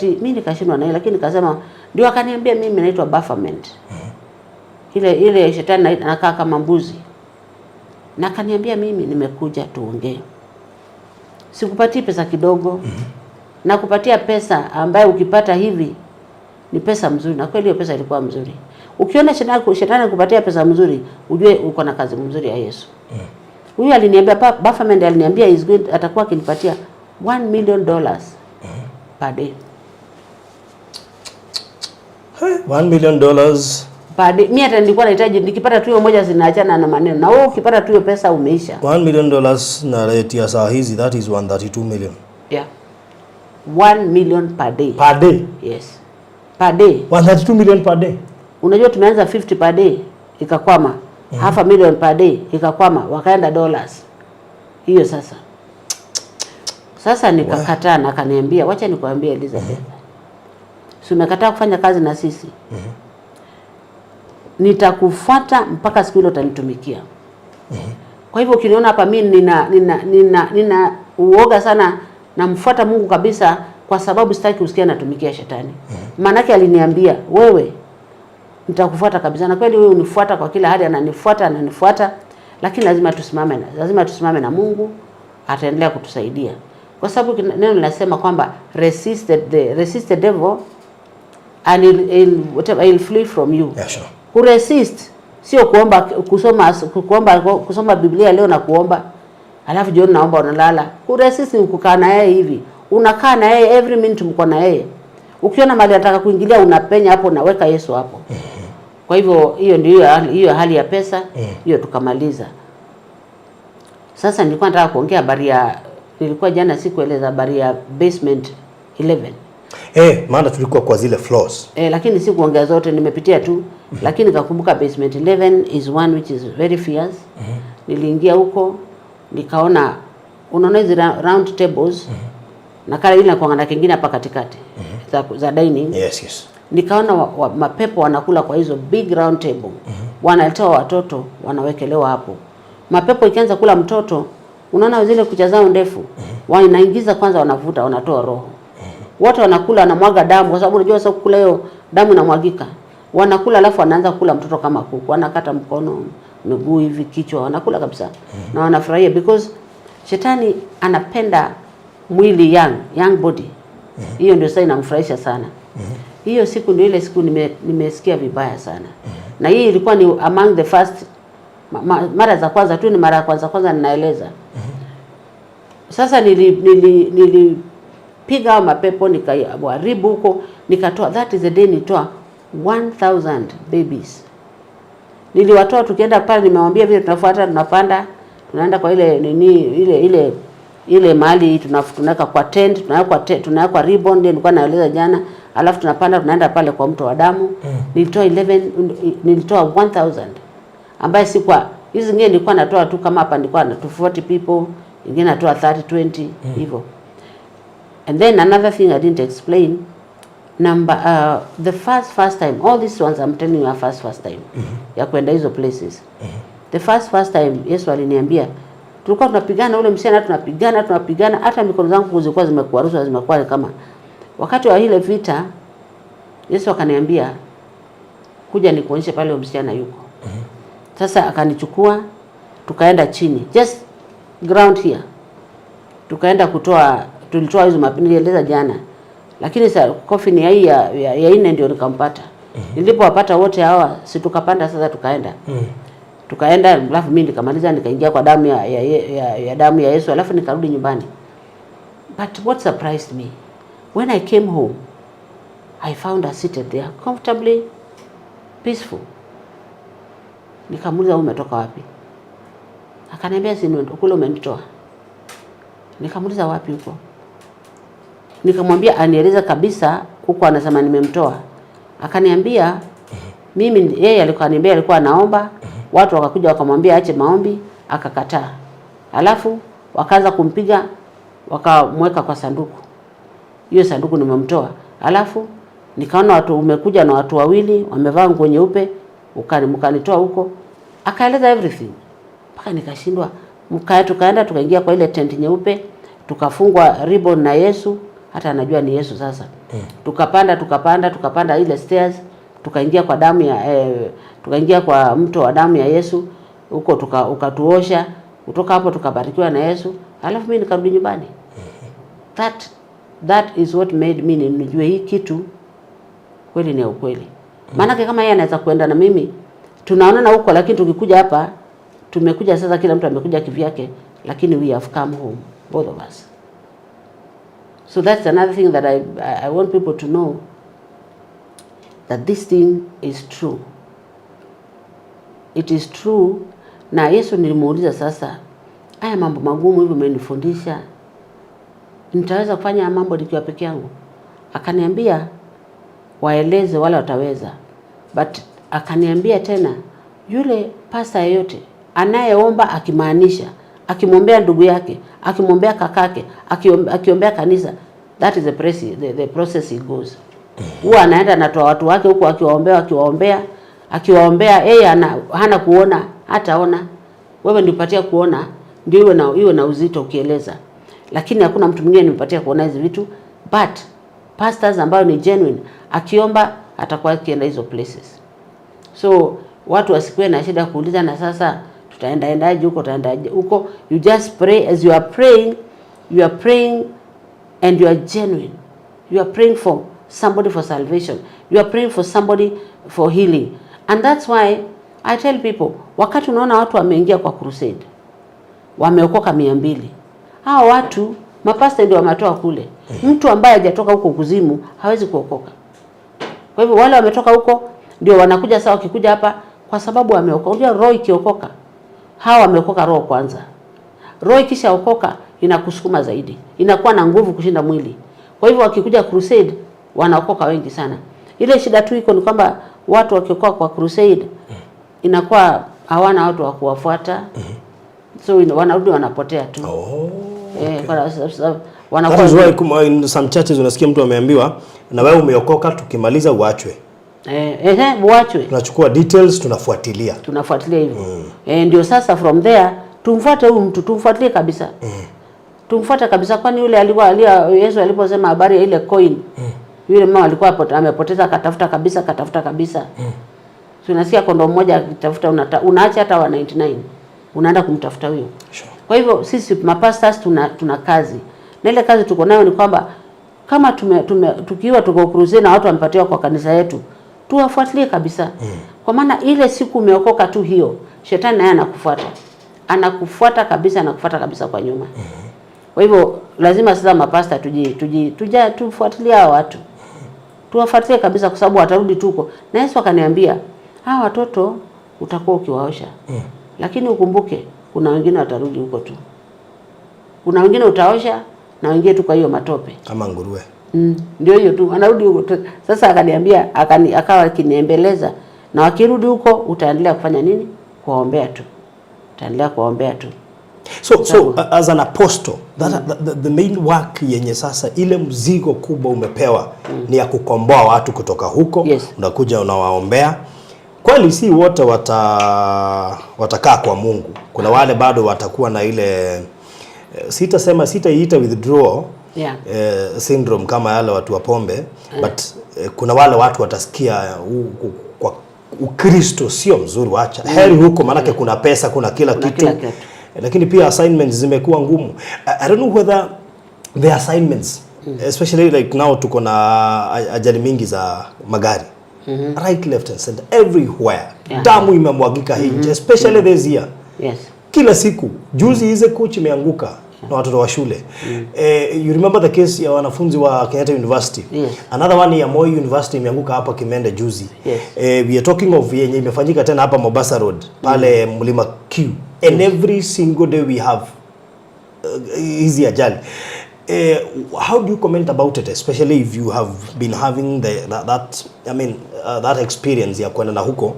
mimi, nikashindwa naye, lakini nikasema ndio akaniambia mimi naitwa Baphomet. Ile shetani anakaa kama mbuzi. Na akaniambia mimi nimekuja tuongee. Sikupatii pesa kidogo. Nakupatia pesa ambayo ukipata hivi ni pesa mzuri, na kweli hiyo pesa ilikuwa mzuri. Ukiona shetani akupatia pesa mzuri, ujue uko na kazi mzuri ya Yesu. Huyu aliniambia, Baphomet aliniambia is going, atakuwa akinipatia $1 million per day. $1 million. Per day. Mimi hata nilikuwa nahitaji nikipata tu hiyo moja zinaachana na maneno. Na wewe ukipata tu hiyo pesa umeisha. $1 million na rate ya saa hizi, that is 132 million. Yeah. 1 million per day. Per day. Yes. Per day. 132 million per day. Unajua tumeanza 50 per day ikakwama. Half a million per day ikakwama, wakaenda dollars. Hiyo sasa. Sasa nikakataa na akaniambia, wacha nikwambie Elizabeth. Si umekataa kufanya kazi na sisi? Nitakufuata mpaka siku ile utanitumikia. Kwa hivyo ukiniona hapa mimi nina uoga sana, namfuata Mungu kabisa kwa sababu sitaki kusikia natumikia shetani. Maanake aliniambia wewe nitakufuata kabisa, na kweli wewe unifuata kwa kila hali, ananifuata ananifuata, lakini lazima tusimame na Mungu ataendelea kutusaidia, kwa sababu neno linasema kwamba resist the devil and whatever, he'll flee from you. Yeah, sure. Kuresist sio kuomba, kusoma, kuomba, kusoma Biblia leo na kuomba alafu jioni naomba unalala. Kuresist ni kukaa na yeye hivi, unakaa na yeye every minute, mko na yeye. Ukiona mahali anataka kuingilia, unapenya hapo, unaweka Yesu hapo. Kwa hivyo hiyo ndio hiyo hali ya pesa hiyo, tukamaliza. Sasa nilikuwa nataka kuongea habari ya, nilikuwa jana sikueleza habari ya basement 11. Eh, maana tulikuwa kwa zile floors. Eh, lakini si kuongea zote, nimepitia tu, lakini nikakumbuka basement 11 is one which is very fierce. Niliingia huko nikaona, unaona hizi round tables na kale ile inakuwa na kingine hapa katikati za dining. Nikaona mapepo wanakula kwa hizo big round table, wanaletewa watoto wanawekelewa hapo. Mapepo ikianza kula mtoto, unaona zile kucha zao ndefu, wanaingiza kwanza, wanavuta, wanatoa roho wote wanakula, wanamwaga damu, kwa sababu unajua sasa kula hiyo damu inamwagika. Wanakula alafu wanaanza kula mtoto kama kuku, wanakata mkono, miguu hivi, kichwa, wanakula kabisa na wanafurahia because shetani anapenda mwili young, young body. Hiyo ndio sasa inamfurahisha sana. Hiyo siku ndio ile siku nimesikia vibaya sana, na hii ilikuwa ni among the first mara za kwanza tu, ni mara ya kwanza kwanza ninaeleza. Sasa nilipiga hao mapepo, nikaharibu huko, nikatoa, that is the day nilitoa 1000 babies. Niliwatoa tukienda pale, nimewambia vile tunafuata, tunapanda, tunaenda kwa ile nini, ile mahali tunaweka kwa tent, tunaweka tent, tunaweka ribbon, ndio nilikuwa naeleza jana, alafu tunapanda tunaenda pale kwa mto wa damu. Nilitoa 11, nilitoa 1000 ambaye si kwa hizi zingine nilikuwa natoa tu kama hapa nilikuwa na 40 people, ingine natoa 30, 20 hivyo. And then another thing I didn't explain, number the first time, all these ones I'm telling you are first time ya kwenda hizo places. The first time Yesu aliniambia, tulikuwa tunapigana ule msichana, tunapigana tunapigana, hata mikono zangu zilikuwa zimekuaruswa, zimekuwa kama wakati wa ile vita. Yesu akaniambia, kuja nikuonyeshe pale huyo msichana yuko. Sasa akanichukua tukaenda chini, just ground here, tukaenda kutoa, tulitoa hizo mapi, nilieleza jana, lakini sa coffin ya hii ya nne ndio nikampata. Nilipowapata wote hawa, si tukapanda sasa, tukaenda, alafu mimi nikamaliza, nikaingia kwa damu ya damu ya Yesu, alafu nikarudi nyumbani. But what surprised me, when I came home, I found her seated there comfortably peaceful. Nikamuuliza, "Wewe umetoka wapi?" Akaniambia, "Si kule umenitoa." Nikamuuliza, "Wapi huko?" Nikamwambia anieleze kabisa huko anasema nimemtoa. Akaniambia Mimi, yeye alikuwa ananiambia alikuwa anaomba, watu wakakuja wakamwambia aache maombi, akakataa. Alafu wakaanza kumpiga, wakamweka kwa sanduku. Hiyo sanduku nimemtoa. Alafu nikaona watu, umekuja na watu wawili wamevaa nguo nyeupe, mkanitoa huko. Akaeleza everything mpaka nikashindwa. Tukaenda tukaingia kwa ile tent nyeupe, tukafungwa ribbon na Yesu, hata anajua ni Yesu sasa. Tukapanda, tukapanda, tukapanda ile stairs, tukaingia kwa damu ya tukaingia kwa mto wa damu ya Yesu huko, ukatuosha. Kutoka hapo tukabarikiwa na Yesu, alafu mimi nikarudi nyumbani. That is what made me nijue hii kitu kweli ni ya ukweli. Maanake kama yeye anaweza kuenda na mimi, tunaonana huko, lakini tukikuja hapa, tumekuja sasa, kila mtu amekuja kivyake, lakini we have come home, both of us. So that's another thing that I want people to know, that this thing is true. It is true. Na Yesu nilimuuliza, "Sasa haya mambo magumu hivi umenifundisha, nitaweza kufanya haya mambo nikiwa peke yangu?" Akaniambia, "Waeleze wale wataweza." But akaniambia tena, yule pasta yeyote anayeomba akimaanisha, akimwombea ndugu yake, akimwombea kakake, akiombea kanisa, that is the process he goes. Huwa anaenda anatoa watu wake huku akiwaombea, akiwaombea, akiwaombea, yeye hana kuona, hataona. Wewe nipatia kuona ndio iwe na uzito ukieleza, lakini hakuna mtu mwingine nimepatia kuona hizi vitu, but pastors ambayo ni genuine, akiomba atakuwa akienda hizo places. So watu wasikuwe na shida kuuliza, "Na sasa tutaenda endaje huko, tutaendaje huko?" You just pray. As you are praying, you are praying and you are genuine. You are praying for somebody for salvation, you are praying for somebody for healing. And that's why I tell people, wakati unaona watu wameingia kwa crusade, wameokoka 200, hao watu mapasta ndio wametoa kule. Mtu ambaye hajatoka huko kuzimu hawezi kuokoka. Kwa hivyo wale wametoka huko ndio wanakuja sasa, wakikuja hapa kwa sababu wameokoka. Unajua roho ikiokoka, hawa wameokoka roho kwanza. Roho ikishaokoka inakusukuma zaidi, inakuwa na nguvu kushinda mwili. Kwa hivyo wakikuja crusade wanaokoka wengi sana. Ile shida tu iko ni kwamba watu wakiokoka kwa crusade inakuwa hawana watu wa kuwafuata, so wanarudi wanapotea tu. Oh. Eh, wanakuwa That is why in some churches unasikia mtu ameambiwa, "Na wewe umeokoka, tukimaliza uachwe." Eh, uachwe. Tunachukua details, tunafuatilia. Tunafuatilia hivyo. Eh, ndio sasa from there tumfuate huyu mtu, tumfuatilie kabisa. Tumfuate kabisa, kwani yule alikuwa Yesu aliposema habari ya ile coin, yule mama alikuwa amepoteza, akatafuta kabisa, akatafuta kabisa. Si unasikia kondoo mmoja akitafuta, unaacha hata wa 99, unaenda kumtafuta huyo. Kwa hivyo sisi mapastors tuna kazi, na ile kazi tuko nayo ni kwamba kama tukiwa tuko crusade na watu wamepatiwa kwa kanisa yetu, tuwafuatilie kabisa. Kwa maana ile siku umeokoka tu hiyo, shetani naye anakufuata, anakufuata kabisa, anakufuata kabisa kwa nyuma. Kwa hivyo lazima sasa mapasta tuji, tuji, tuja tufuatilie hawa watu, tuwafuatilie kabisa, kwa sababu watarudi tuko na Yesu. Akaniambia, "Hawa watoto utakuwa ukiwaosha, lakini ukumbuke kuna wengine watarudi huko tu. Kuna wengine utaosha na wengine tu kwa hiyo matope." Kama nguruwe. Ndio hiyo tu, anarudi huko tu. Sasa akaniambia, akawa akiniembeleza, "Na wakirudi huko utaendelea kufanya nini? Kuwaombea tu, utaendelea kuwaombea tu." So as an apostle, the main work yenye sasa ile mzigo kubwa umepewa ni ya kukomboa watu kutoka huko. Unakuja unawaombea. Kweli si wote watakaa kwa Mungu. Kuna wale bado watakuwa na ile sitasema, sitaiita withdrawal syndrome kama yale watu wa pombe, but kuna wale watu watasikia kwa Ukristo sio mzuri, wacha heri huko, maanake kuna pesa, kuna kila Kuna kitu. kila kitu. Lakini pia assignments zimekuwa ngumu. I don't know whether the assignments, especially like now tuko na ajali mingi za magari, right, left and center, everywhere. Damu imemwagika hii nchi, especially this year, kila siku. Juzi hizi coach imeanguka na watoto wa shule. You remember the case ya wanafunzi wa Kenyatta University? Yes. Another one ya Moi University imeanguka hapa Kimende juzi. We are talking of yenye imefanyika tena hapa Mombasa Road pale Mlima Q, and every single day we have hizi ajali. How do you comment about it, especially if you have been having the, that, that I mean, that experience ya kwenda na huko?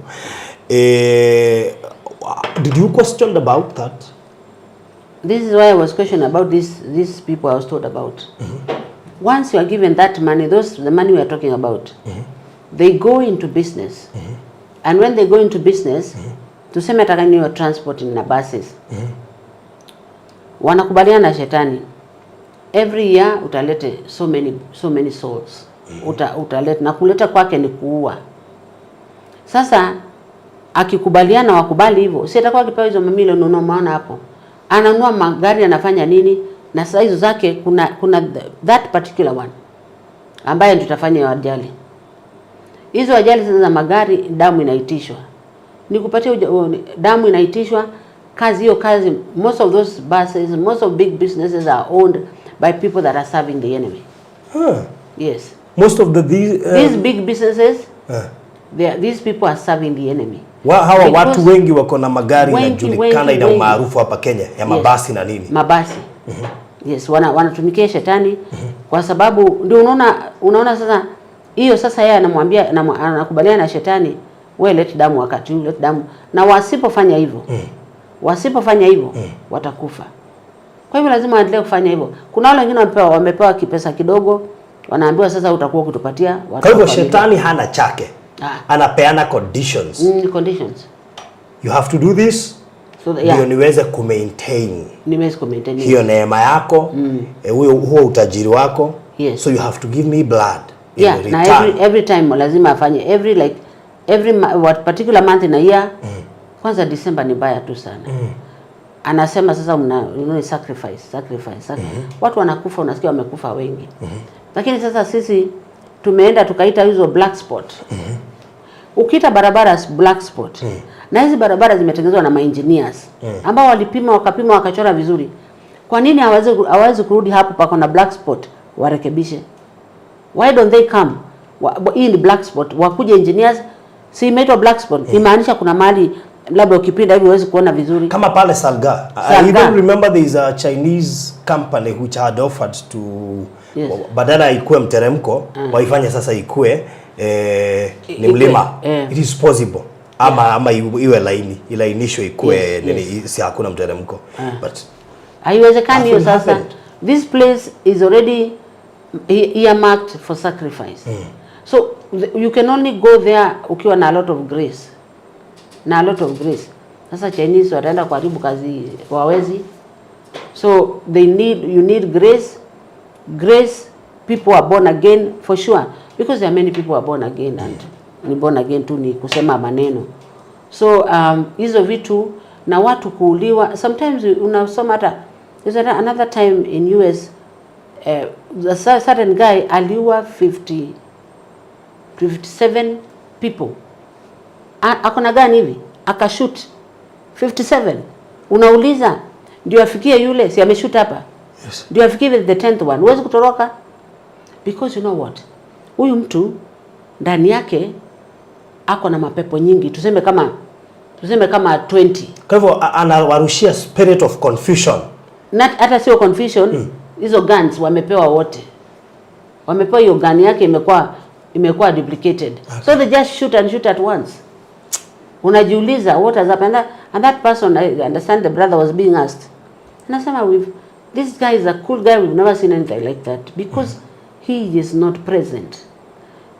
Did you question about that? This is why I was questioning about these people I was told about. Once you are given that money, those the money we are talking about, they go into business. And when they go into business, tuseme hata ni transport na buses. Wanakubaliana na shetani. Every year utalete so many, so many souls. Utalete na kuleta kwake ni kuua. Sasa akikubaliana wakubali hivyo, si atakuwa akipewa hizo mamilioni? Unaona hapo ananunua magari, anafanya nini, na saa hizo zake kuna that particular one ambaye ndio tutafanya hiyo ajali. Hizo ajali sasa za magari, damu inaitishwa, nikupatie damu inaitishwa. Kazi hiyo kazi, most of those buses, most of big businesses are owned by people that are serving the enemy. Huh. Yes. Most of these These big businesses, these people are serving the enemy. Hawa Because watu wengi wako na magari wengi, inajulikana wengi, ina wengi. umaarufu hapa Kenya ya mabasi na nini. Mabasi, yes, wanatumikia shetani kwa sababu ndio unaona sasa hiyo sasa yeye anamwambia, anakubaliana na shetani, we let damu wakati huu, let damu, na wasipofanya hivyo watakufa. Kwa hivyo lazima waendelee kufanya hivyo. Kuna wale wengine wamepewa kipesa kidogo, wanaambiwa sasa utakuwa ukitupatia watu Kwa hivyo wa familia. Shetani hana chake. Ah. Anapeana conditions. Conditions. You have to do this So ndio yeah, niweze kumaintain niweze kumaintain hiyo neema yako, huo utajiri wako. Yes. So you have to give me blood in Yeah, na return. every time lazima afanye every like every what particular month in a year. Kwanza December ni mbaya tu sana. Anasema sasa mna sacrifice, sacrifice, sacrifice. Watu wanakufa, unasikia wamekufa wengi. Lakini sasa sisi tumeenda tukaita hizo black spot. Ukiita barabara black spot, na hizi barabara zimetengenezwa na maengineers ambao walipima, wakapima, wakachora vizuri. Kwa nini hawawezi kurudi hapo pako na black spot warekebishe? Why don't they come? Hii ni black spot, wakuje engineers, si imeitwa black spot, imaanisha kuna mahali labda ukipinda hivi huwezi kuona vizuri. Kama pale Salga. I Salga. even remember there is a Chinese company which had offered to badala ikuwe mteremko, waifanye sasa ikue ni mlima. It is possible. Ama iwe laini, ilainishwe ikue nini, si hakuna mteremko. But Haiwezekani hiyo nothing sasa. happened. This place is already earmarked for sacrifice. So you can only go there ukiwa na a lot of grace. Na a lot of grace. Sasa Chinese wataenda kuharibu kazi? Wawezi. So they need you need grace. Grace, people are born again for sure, because there are many people who are born again and ni born again tu ni kusema maneno. So hizo vitu na watu kuuliwa, sometimes unasoma hata there's another time in US, the certain guy aliua 50 57 people. Ako na gani hivi, akashoot 57. Unauliza, ndio afikie yule, si ameshoot hapa, ndio afikie the 10th one, huwezi kutoroka, because you know what, huyu mtu ndani yake ako na mapepo nyingi, tuseme kama 20. Kwa hivyo anawarushia spirit of confusion. Not, hata sio confusion. Hizo guns wamepewa wote, wamepewa hiyo gun yake imekuwa duplicated, so they just shoot and shoot at once. Unajiuliza what has happened. And that person, I understand the brother was being asked, anasema, we've this guy is a cool guy, we've never seen anything like that, because he is not present.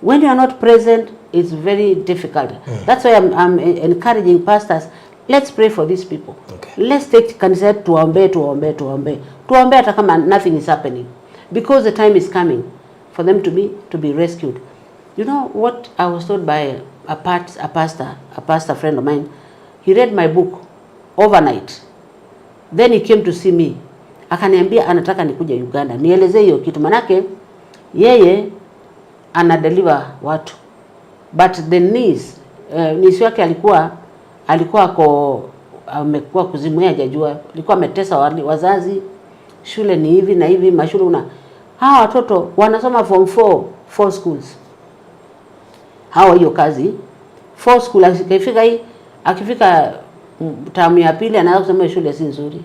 When you are not present, it's very difficult. That's why I'm encouraging pastors, let's pray for these people. Let's take kanisa yetu, tuwaombee, tuwaombee, tuwaombee, tuwaombee, hata kama nothing is happening, because the time is coming for them to be rescued. You know what I was told by a pastor friend of mine? He read my book overnight, then he came to see me, akaniambia anataka nikuja Uganda nielezee hiyo kitu, manake yeye ana deliver watu, but the niece wake alikuwa ako amekuwa kuzimu, yeye hajajua, alikuwa ametesa wazazi, shule ni hivi na hivi, mashule una hawa watoto wanasoma form 4, four schools, hawa hiyo kazi four school. Akifika hii, akifika term ya pili, anaanza kusema shule si nzuri.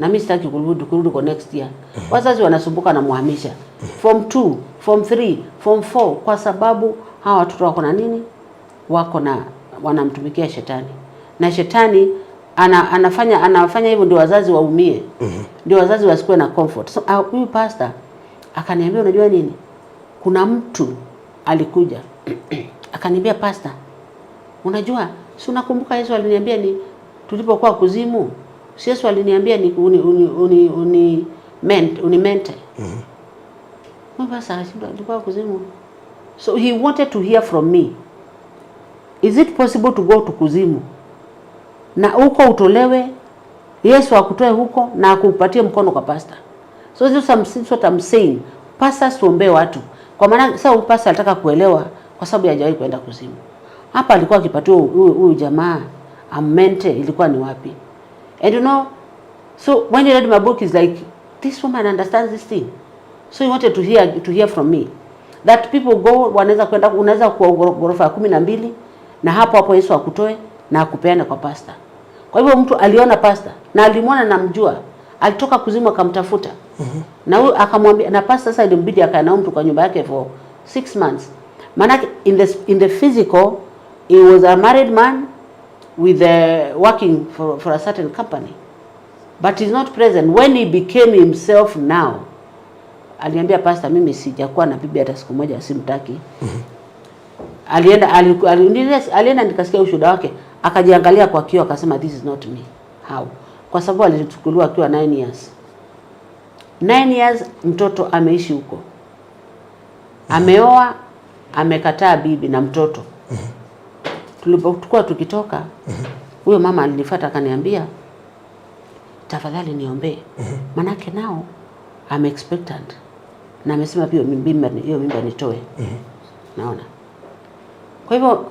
Na mimi sitaki kurudi kwa next year. Wazazi wanasumbuka na muhamisha form 2, form 3, form 4, kwa sababu hawa watoto wako na nini? Wako na wanamtumikia shetani, na shetani anafanya hivyo ndio wazazi waumie, ndio wazazi wasikuwe na comfort. So huyu pastor akaniambia, unajua nini, kuna mtu alikuja akaniambia, "Pastor, unajua, si unakumbuka Yesu aliniambia ni tulipokuwa kuzimu, si Yesu aliniambia ni uni mente." Huyu pastor akashindwa, alikuwa kuzimu. So he wanted to hear from me, is it possible to go to kuzimu na huko utolewe, Yesu akutoe huko na akupatie mkono kwa pastor? So this is what I'm saying. Pastors, tuombee watu. Kwa maana sasa huyu pastor alitaka kuelewa kwa sababu hajawahi kwenda kuzimu. Hapa alikuwa akipatiwa huyu jamaa amente ilikuwa ni wapi? And so when he read my book, is like, this woman understands this thing. So he wanted to hear from me that people go, wanaweza kwenda, unaweza kuwa ghorofa ya 12 na hapo hapo Yesu akutoe na akupeane kwa pastor. Kwa hivyo mtu aliona pastor na alimwona, namjua, alitoka kuzimu akamtafuta na huyu akamwambia, na pastor sasa ilimbidi akae na huyu mtu kwa nyumba yake for 6 months. Maanake in the physical he was a married man with working for a certain company, but he's not present. When he became himself now, aliambia pastor, "Mimi sijakuwa na bibi hata siku moja, simtaki." Alienda, nikasikia ushuhuda wake, akajiangalia kwa kioo akasema, "This is not me." How? Kwa sababu alichukuliwa akiwa 9 years. 9 years mtoto ameishi huko, ameoa, amekataa bibi na mtoto. Tulipokuwa tukitoka, huyo mama alinifuata akaniambia, "Tafadhali niombee, manake nao I'm expectant na amesema pia hiyo mimba nitoe." Naona. Kwa hivyo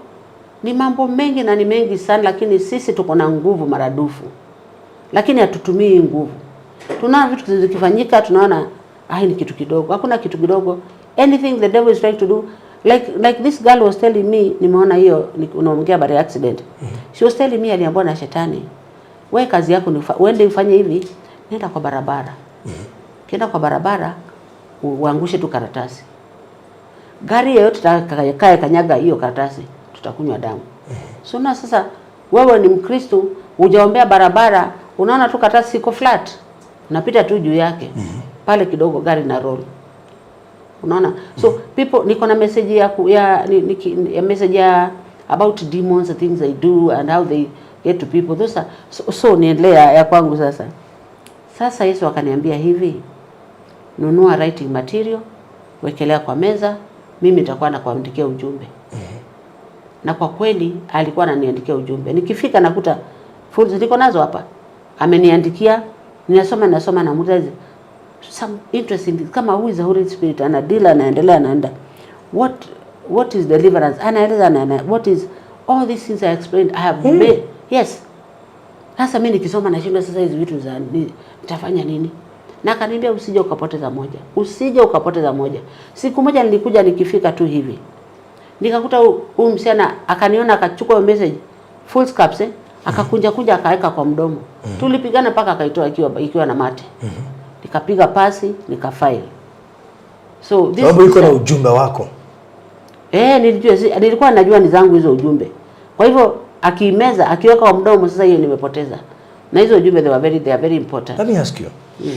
ni mambo mengi na ni mengi sana, lakini sisi tuko na nguvu maradufu, lakini hatutumii hii nguvu. Tunaona vitu zikifanyika, tunaona ah, ni kitu kidogo. Hakuna kitu kidogo. Anything the devil is trying to do, like this girl was telling me, nimeona hiyo unaongea habari ya accident. She was telling me aliambiwa na shetani, "We kazi yako ni uende ufanye hivi, nenda kwa barabara. Ukienda kwa barabara uangushe tu karatasi, gari yeyote itakaye kanyaga hiyo karatasi tutakunywa damu." So na sasa wewe ni Mkristo, hujaombea barabara, unaona tu karatasi iko flat, unapita tu juu yake pale kidogo, gari na roll. Unaona? So people, niko na message ya, ku- ya, ni, ni, ya message ya about demons, the things they do and how they get to people. Those are, so niendelee ya kwangu sasa. Sasa Yesu akaniambia hivi, "Nunua writing material, wekelea kwa meza, mimi nitakuwa nakuandikia ujumbe." Na kwa kweli alikuwa ananiandikia ujumbe. Nikifika nakuta folder niko nazo hapa, ameniandikia, ninasoma nasoma, na muda some interesting kama who is the Holy Spirit, ana deal, anaendelea, anaenda what is deliverance, anaeleza what is all these things I explained, I have made, yes. Sasa mimi nikisoma nashindwa, sasa hizi vitu za nitafanya nini? Na akaniambia, "Usije ukapoteza moja, usije ukapoteza moja." Siku moja nilikuja, nikifika tu hivi nikakuta huyu msichana akaniona, akachukua hiyo message foolscaps, akakunja kunja, akaweka kwa mdomo. Tulipigana mpaka akaitoa ikiwa na mate. Nikapiga pasi, nikafile. So this Sababu iko na ujumbe wako. Eh, nilijua nilikuwa najua ni zangu hizo ujumbe. Kwa hivyo akiimeza, akiweka kwa mdomo, sasa hiyo nimepoteza. Na hizo ujumbe they are very important. Let me ask you.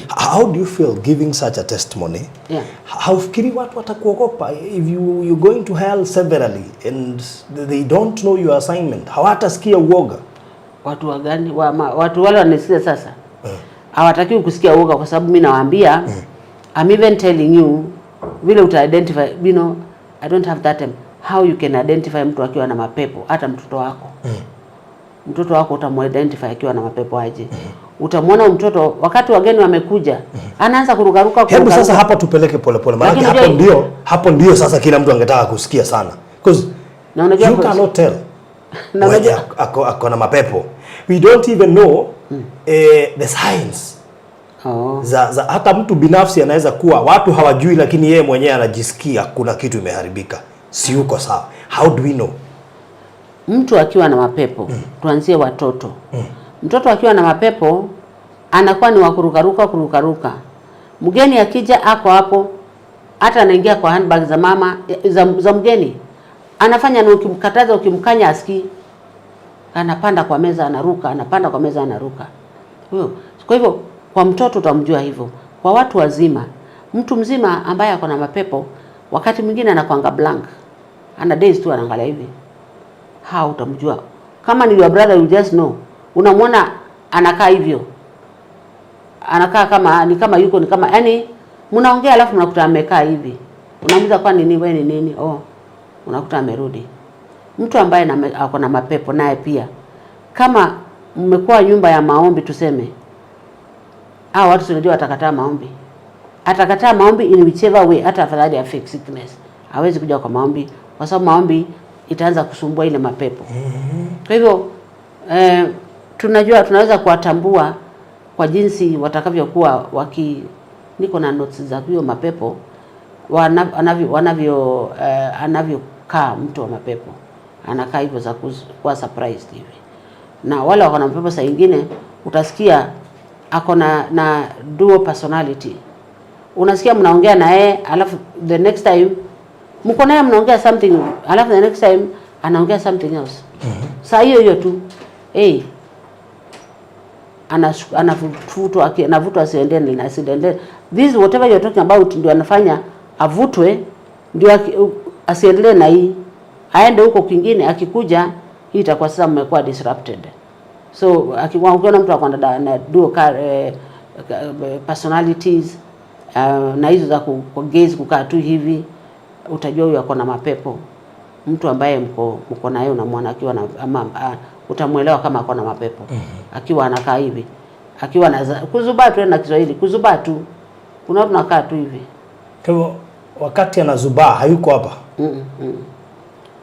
How do you feel giving such a testimony? Yeah. Haufikiri watu watakuogopa if you going to hell severally and they don't know your assignment? Hawatasikia uoga? Watu wa gani? Watu wale wanisikia sasa. Hawatakiwi kusikia uoga kwa sababu mimi nawaambia, I'm even telling you vile uta identify, I don't have that time, how you can identify mtu akiwa na mapepo, hata mtoto wako. Mtoto wako utamuidentify akiwa na mapepo aje? Utamwona mtoto wakati wageni wamekuja, anaanza kurukaruka, Hebu kurukaruka. sasa hapa tupeleke polepole, maanake Lakini hapo ndio sasa kila mtu angetaka kusikia sana, because Na unajua you cannot tell Na mwenye ako na mapepo. We don't even know the signs za hata mtu binafsi anaweza kuwa watu hawajui, lakini yeye mwenyewe anajisikia kuna kitu imeharibika, si uko sawa. How do we know? Mtu akiwa na mapepo, tuanzie watoto. Mtoto akiwa na mapepo Anakuwa ni wa kurukaruka kurukaruka. Mgeni akija ako hapo, hata anaingia kwa handbag za mama za mgeni, anafanya na ukimkataza, ukimkanya asikii, anapanda kwa meza anaruka, anapanda kwa meza anaruka. Huyo. Kwa hivyo kwa mtoto utamjua hivyo. Kwa watu wazima, mtu mzima ambaye ako na mapepo wakati mwingine anakwanga blank, ana daze tu, anaangalia hivi, hao utamjua. Kama ni your brother you just know, unamwona anakaa hivyo, anakaa kama ni kama yuko ni kama yani, mnaongea alafu mnakuta amekaa hivi, unamuuliza kwa nini wewe ni nini? Oh, unakuta amerudi. Mtu ambaye ako na mapepo naye pia, kama mmekuwa nyumba ya maombi tuseme, hao watu tunajua watakataa maombi, atakataa maombi in whichever way, hata afadhali ya fake sickness, hawezi kuja kwa maombi kwa sababu maombi itaanza kusumbua ile mapepo. Kwa hivyo tunajua tunaweza kuwatambua kwa jinsi watakavyokuwa waki, niko na notes za hiyo mapepo wanavyo anavyokaa mtu wa mapepo anakaa hivyo za kuwa surprised hivi, na wale wako na mapepo saa ingine utasikia ako na dual personality. Unasikia mnaongea na yeye alafu the next time mko naye mnaongea something, alafu the next time anaongea something else. Saa hiyo hiyo tu, hey, anavutwa anavutwa asiende na asiendelee. This whatever you're talking about ndio anafanya avutwe, ndio asiendelee na hii, aende huko kwingine. Akikuja hii itakuwa sasa mmekuwa disrupted. So ukiona mtu ako na dual personalities na hizo za gaze kukaa tu hivi, utajua huyu ako na mapepo. Mtu ambaye mko naye unamwona akiwa na ama, utamwelewa kama ako na mapepo akiwa anakaa hivi, akiwa na kuzubaa tu, na Kiswahili kuzubaa tu, kuna watu nakaa tu hivi. Kwa hivyo wakati anazubaa hayuko hapa.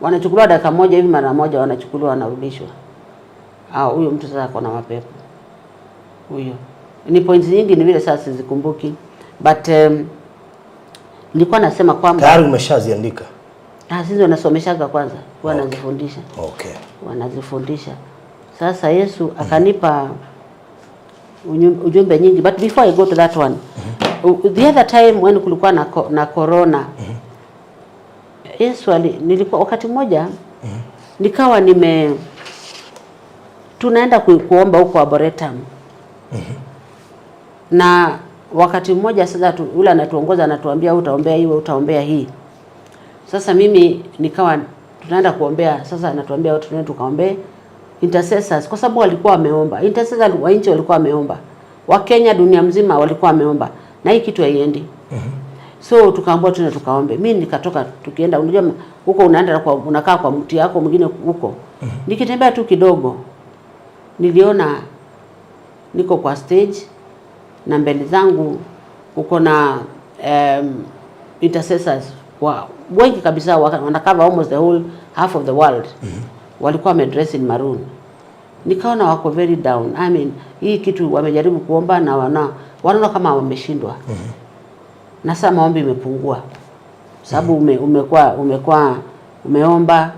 Wanachukuliwa dakika moja hivi, mara moja wanachukuliwa, wanarudishwa. Ah, huyo mtu sasa ako na mapepo huyo. Ni points nyingi, ni vile sasa sizikumbuki, but nilikuwa nasema kwamba Tayari umeshaziandika. Ah, sisi wanasomeshaga kwanza, wanazifundisha wanazifundisha. Sasa Yesu akanipa ujumbe nyingi, but before I go to that one, the other time when kulikuwa na corona, Yesu nilikuwa wakati mmoja nikawa tunaenda kuomba huko Arboretum, na wakati mmoja sasa yule anatuongoza anatuambia utaombea hii, utaombea hii. Sasa mimi nikawa tunaenda kuombea, sasa anatuambia watu tunaenda tukaombee intercessors, kwa sababu walikuwa wameomba intercessors wa nchi, walikuwa wameomba Wakenya dunia mzima walikuwa wameomba, na hii kitu haiendi. So tukaambiwa tuende tukaombe. Mimi nikatoka tukienda, unajua huko unaenda kwa unakaa kwa mti yako mwingine huko. Nikitembea tu kidogo niliona niko kwa stage na mbele zangu kuko na intercessors wa wengi kabisa, wana cover almost the whole half of the world. Walikuwa wamedress in maroon. Nikaona wako very down. I mean, hii kitu wamejaribu kuomba na wanaona kama wameshindwa. Na sasa maombi imepungua sababu umekuwa umeomba,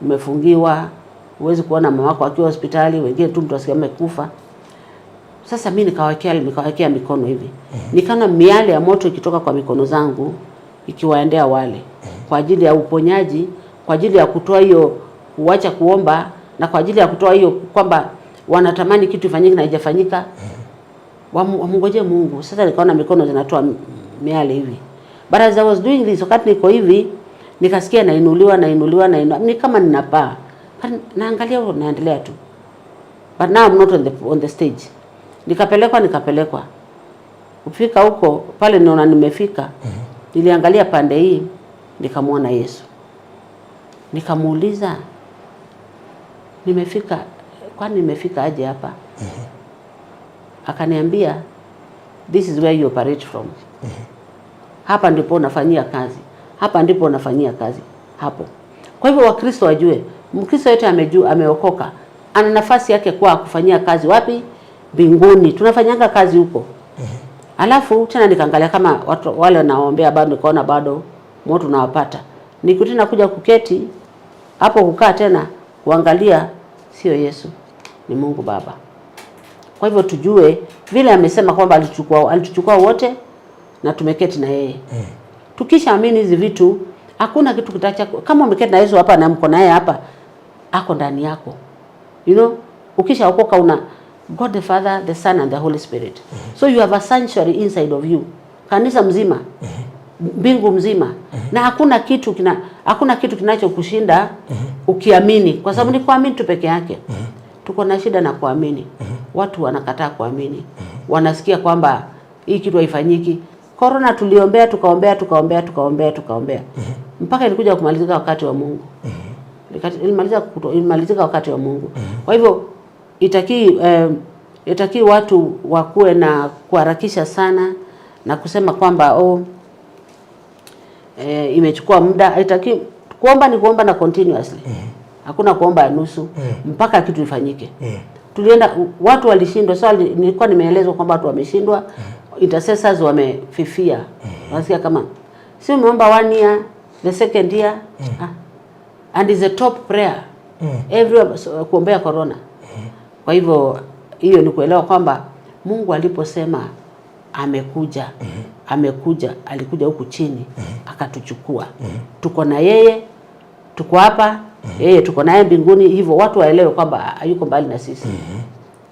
umefungiwa, huwezi kuona mama wako akiwa hospitali, wengine tu mtu asikia amekufa. Sasa mi nikawekea mikono hivi, nikaona miale ya moto ikitoka kwa mikono zangu ikiwaendea wale kwa ajili ya uponyaji, kwa ajili ya kutoa hiyo kuacha kuomba, na kwa ajili ya kutoa hiyo kwamba wanatamani kitu ifanyike na haijafanyika, wamngojee Mungu. Sasa nikaona mikono zinatoa miale hivi, but as I was doing this, wakati niko hivi nikasikia nainuliwa, nainuliwa, nainuliwa, ni kama ninapaa, But naangalia naendelea tu, but now I'm not on the stage. Nikapelekwa, nikapelekwa, kufika huko pale naona nimefika. Niliangalia pande hii nikamwona Yesu, nikamuuliza nimefika, kwani nimefika aje hapa? Akaniambia, "This is where you operate from. Hapa ndipo unafanyia kazi, hapa ndipo unafanyia kazi hapo." Kwa hivyo Wakristo wajue, Mkristo yote amejua, ameokoka, ana nafasi yake kwa kufanyia kazi wapi? Mbinguni. Tunafanyanga kazi huko. Alafu tena nikaangalia kama watu wale naombea bado, nikaona bado moto unawapata. Nikuti nakuja kuketi hapo kukaa tena kuangalia, sio Yesu, ni Mungu Baba. Kwa hivyo tujue vile amesema kwamba alituchukua wote na tumeketi na yeye. Tukishaamini hizi vitu, hakuna kitu kitacha. Kama umeketi na Yesu hapa na mko naye hapa, ako ndani yako. Ukishaokoka una God the Father, the Son and the Holy Spirit. So you have a sanctuary inside of you. Kanisa mzima, mbingu mzima. Na hakuna kitu kinachokushinda ukiamini, kwa sababu ni kuamini tu peke yake. Tuko na shida na kuamini. Watu wanakataa kuamini. Wanasikia kwamba hii kitu haifanyiki. Corona tuliombea, tukaombea, tukaombea, tukaombea, tukaombea. Mpaka ilikuja kumalizika wakati wa Mungu. Ilimalizika wakati wa Mungu. Kwa hivyo itaki watu wakuwe na kuharakisha sana na kusema kwamba imechukua muda. Itaki kuomba ni kuomba na continuously. Hakuna kuomba ya nusu mpaka kitu ifanyike. Tulienda, watu walishindwa. So nilikuwa nimeelezwa kwamba watu wameshindwa. Intercessors wamefifia. Wasikia kama si umeomba one year, the second year, and is a top prayer everywhere, so, kuombea corona. Kwa hivyo hiyo ni kuelewa kwamba Mungu aliposema amekuja, amekuja, alikuja huku chini akatuchukua. Tuko na yeye, tuko hapa, yeye tuko naye mbinguni. Hivyo watu waelewe kwamba hayuko mbali na sisi.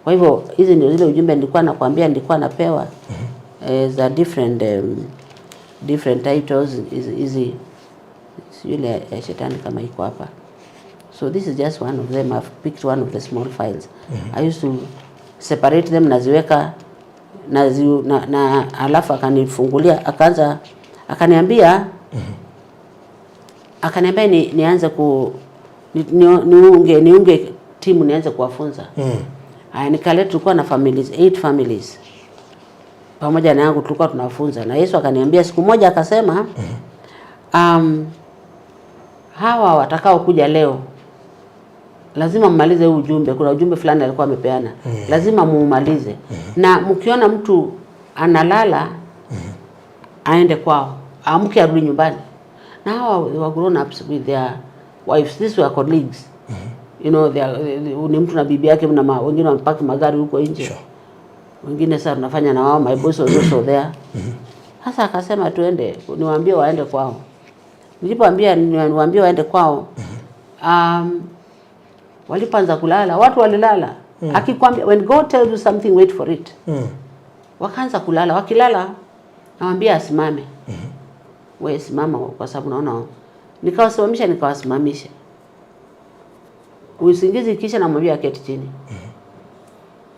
Kwa hivyo hizi ndio zile ujumbe nilikuwa nakwambia, nilikuwa napewa za different titles hizi, ile ya shetani kama iko hapa. So this is just one of them. I've picked one of the small files. I used to separate them, naziweka na alafu akanifungulia, akaanza akaniambia nianze ku ni, ni, niunge niunge timu nianze kuwafunza. Haya, nikaleta, tulikuwa na families, eight families pamoja na yangu, tulikuwa tunafunza, na Yesu akaniambia siku moja akasema, hawa watakao kuja leo lazima mmalize huu ujumbe. Kuna ujumbe fulani alikuwa amepeana, lazima muumalize, na mkiona mtu analala aende kwao, aamke arudi nyumbani. Na hawa were grown ups with their wives, these were colleagues. Ni mtu na bibi yake na wengine wamepaki magari huko nje. Wengine sasa tunafanya na wao, my boss was also there. Sasa akasema tuende, niwaambie waende kwao. Nilipoambia niwaambie waende kwao, walipoanza kulala, watu walilala. Akikwambia, when God tells you something, wait for it. Wakaanza kulala, wakilala nawaambia asimame. Wewe simama kwa sababu naona. Nikawasimamisha, nikawasimamisha. Usingizi kisha namwambia aketi chini.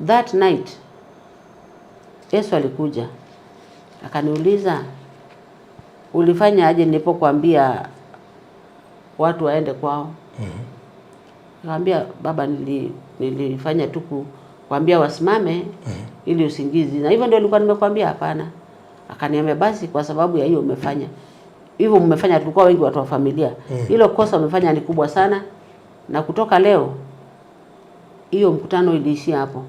That night Yesu alikuja akaniuliza, ulifanya aje nilipokuambia watu waende kwao? Nikamwambia, baba, nilifanya tu kuambia wasimame ili usingizi, na hivyo ndio nilikuwa nimekwambia. Hapana. Akaniambia, basi kwa sababu ya hiyo umefanya hivyo, mmefanya, tulikuwa wengi watu wa familia, hilo kosa umefanya ni kubwa sana, na kutoka leo hiyo mkutano iliishia hapo.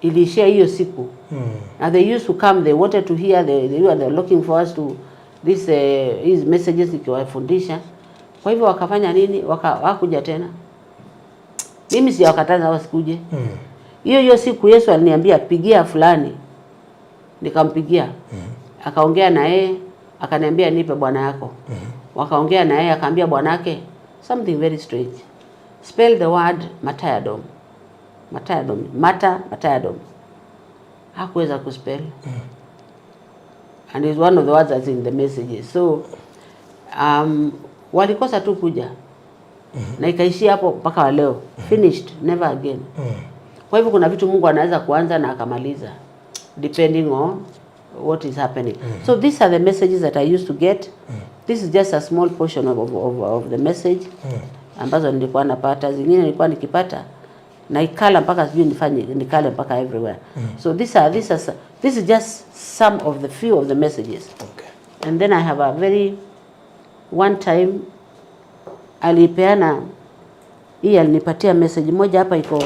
Iliishia hiyo siku. And they used to come, they wanted to hear, they were looking for us to this his messages nikiwafundisha. Kwa hivyo wakafanya nini? Wakuja tena. Mimi sijawakataza wasikuje. Hiyo hiyo siku Yesu aliniambia, pigia fulani. Nikampigia. Akaongea na yeye, akaniambia, nipe bwana yako. Wakaongea na yeye, akaambia bwanake something very strange. Spell the word martyrdom. Martyrdom. Martyrdom. Hakuweza kuspell. And it's one of the words that's in the messages. So walikosa tu kuja. Na ikaishia hapo mpaka wa leo. Finished, never again. Kwa hivyo kuna vitu Mungu anaweza kuanza na akamaliza depending on what is happening. So these are the messages that I used to get. This is just a small portion of the message ambazo nilikuwa napata. Zingine nilikuwa nikipata na ikala mpaka sijui nifanye nikale mpaka everywhere. So these are this is just some of the few of the messages. And then I have a very one time alipeana hii, alinipatia message moja hapa iko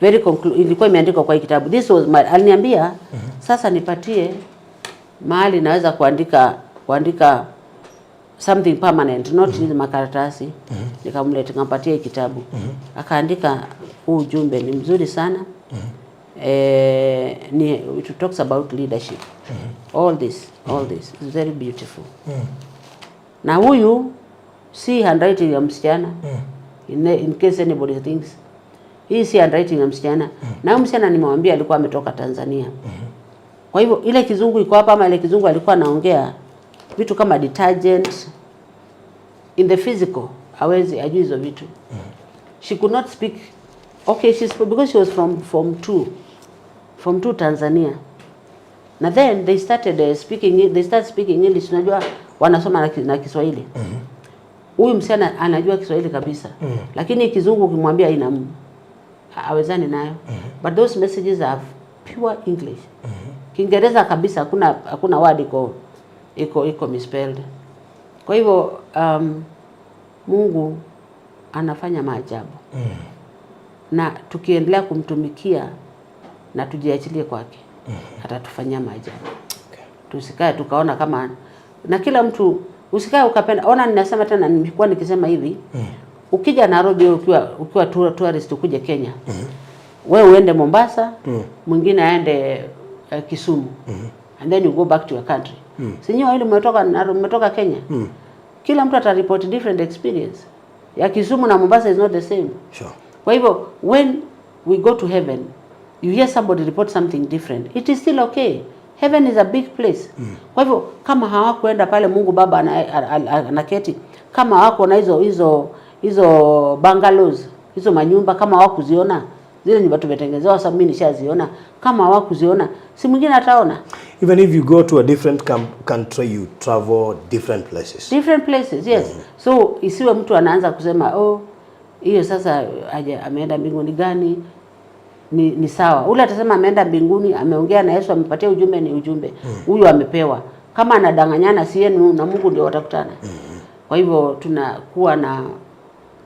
very ilikuwa imeandikwa kwa hii kitabu. This was my, aliniambia sasa nipatie mahali naweza kuandika something permanent, not hizi makaratasi. Nikamleta, nikampatia hii kitabu, akaandika Huu ujumbe ni mzuri sana. Ni it talks about leadership. All this is very beautiful. Na huyu si handwriting ya msichana. In case anybody thinks hii si handwriting ya msichana. Na huyu msichana nimewambia alikuwa ametoka Tanzania. Kwa hivyo ile kizungu iko hapa ama ile kizungu alikuwa anaongea vitu kama detergent in the physical, hawezi ajui hizo vitu. She could not speak. Okay, she spoke because she was from form 2 Tanzania. Na then they started speaking they started speaking English. Unajua wanasoma na Kiswahili. Huyu msichana anajua Kiswahili kabisa. Lakini kizungu ukimwambia ina hawezani nayo. But those messages are pure English. Kiingereza kabisa, hakuna word iko misspelled. Kwa hivyo Mungu anafanya maajabu. Na tukiendelea kumtumikia na tujiachilie kwake, atatufanyia maajabu. Tusikae tukaona kama na kila mtu usikae ukapenda. Ona, ninasema tena, nimekuwa nikisema hivi, ukija Nairobi wewe ukiwa tourist ukuje Kenya, wewe uende Mombasa, mwingine aende Kisumu, and then you go back to your country. Si nyinyi wawili mmetoka Nairobi, mmetoka Kenya? Kila mtu atareport different experience. Ya Kisumu na Mombasa is not the same. Kwa hivyo when we go to heaven, you hear somebody report something different, it is still okay. Heaven is a big place. Kwa hivyo kama hawakuenda pale Mungu Baba anaketi, kama hawako na hizo bungalows, hizo manyumba, kama hawakuziona zile nyumba tumetengenezewa, sababu mimi nishaziona, kama hawakuziona, si mwingine ataona. Even if you go to a different country, you travel different places. Different places, yes. So isiwe mtu anaanza kusema, "Oh, hiyo sasa aje, ameenda mbinguni gani?" Ni sawa. Ule atasema ameenda mbinguni, ameongea na Yesu, amepatia ujumbe, ni ujumbe huyu amepewa. Kama anadanganyana, si yenu na Mungu ndio watakutana. Kwa hivyo tunakuwa na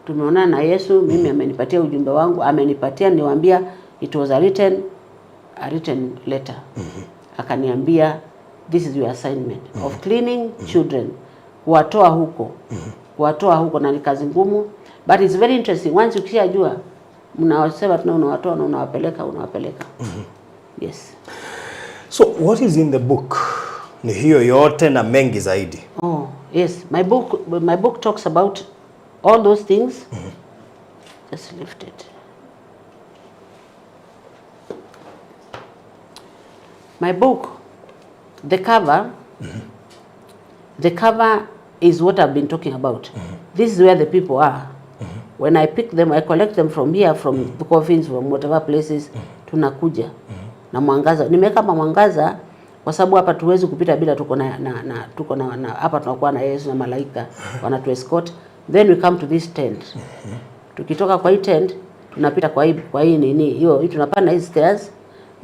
tumeonana na Yesu, mimi amenipatia ujumbe wangu, amenipatia, niwaambia it was a written letter. Akaniambia, "This is your assignment of cleaning children, kuwatoa huko," na ni kazi ngumu, but it's very interesting. Once ukishajua, mnasema tuna unawatoa na unawapeleka. Yes. So what is in the book? Ni hiyo yote na mengi zaidi. Oh, yes. My book talks about all those things. Just lift it. My book, the cover is what I've been talking about. This is where the people are. When I pick them, I collect them from here, from the coffins, from whatever places, tunakuja na mwangaza. Nimeweka hapa mwangaza kwa sababu hapa tuwezi kupita bila tuko na tuko na hapa tunakuwa na Yesu na malaika wanatu escort. Then we come to this tent. Tukitoka kwa hii tent tunapita kwa hii nini hiyo hii, tunapanda hizi stairs.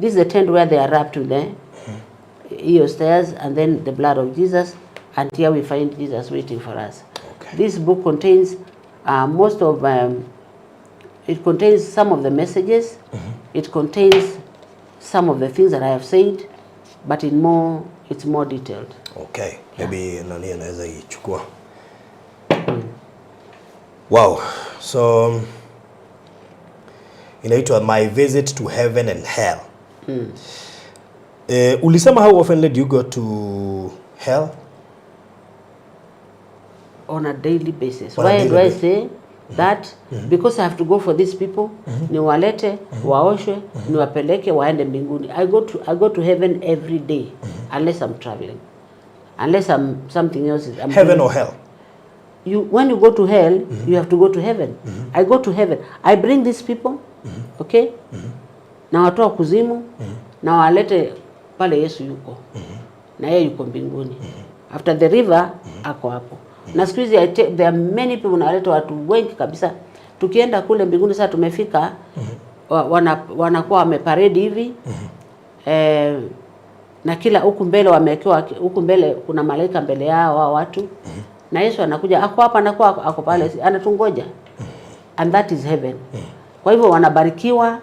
This is the tent where they are wrapped with the hiyo stairs and then the blood of Jesus, and here we find Jesus waiting for us. This book contains most of it contains some of the messages. It contains some of the things that I have said, but in more it's more detailed. Okay. Maybe nani anaweza ichukua. Wow. So inaitwa My Visit to Heaven and Hell. Ulisema how often do you go to hell? On a daily basis. On a Why daily do I basis. Say that? Because I have to go for these people, niwalete, waoshwe, niwapeleke waende mbinguni. I go to heaven every day unless I'm traveling. Unless I'm something else is I'm Heaven doing. or hell? You When you go to hell, you have to go to heaven. I go to heaven. I bring these people, okay? Na watoa kuzimu na walete pale Yesu yuko. Na yeye yuko mbinguni. After the river ako hapo. Na siku hizi there are many people, nawaleta watu wengi kabisa. Tukienda kule mbinguni sasa tumefika, wanakuwa wameparade hivi. Na kila huku mbele wamewekewa, huku mbele kuna malaika mbele yao hao watu, na Yesu anakuja, ako hapa, anakuwa ako pale, anatungoja, and that is heaven. Kwa hivyo wanabarikiwa,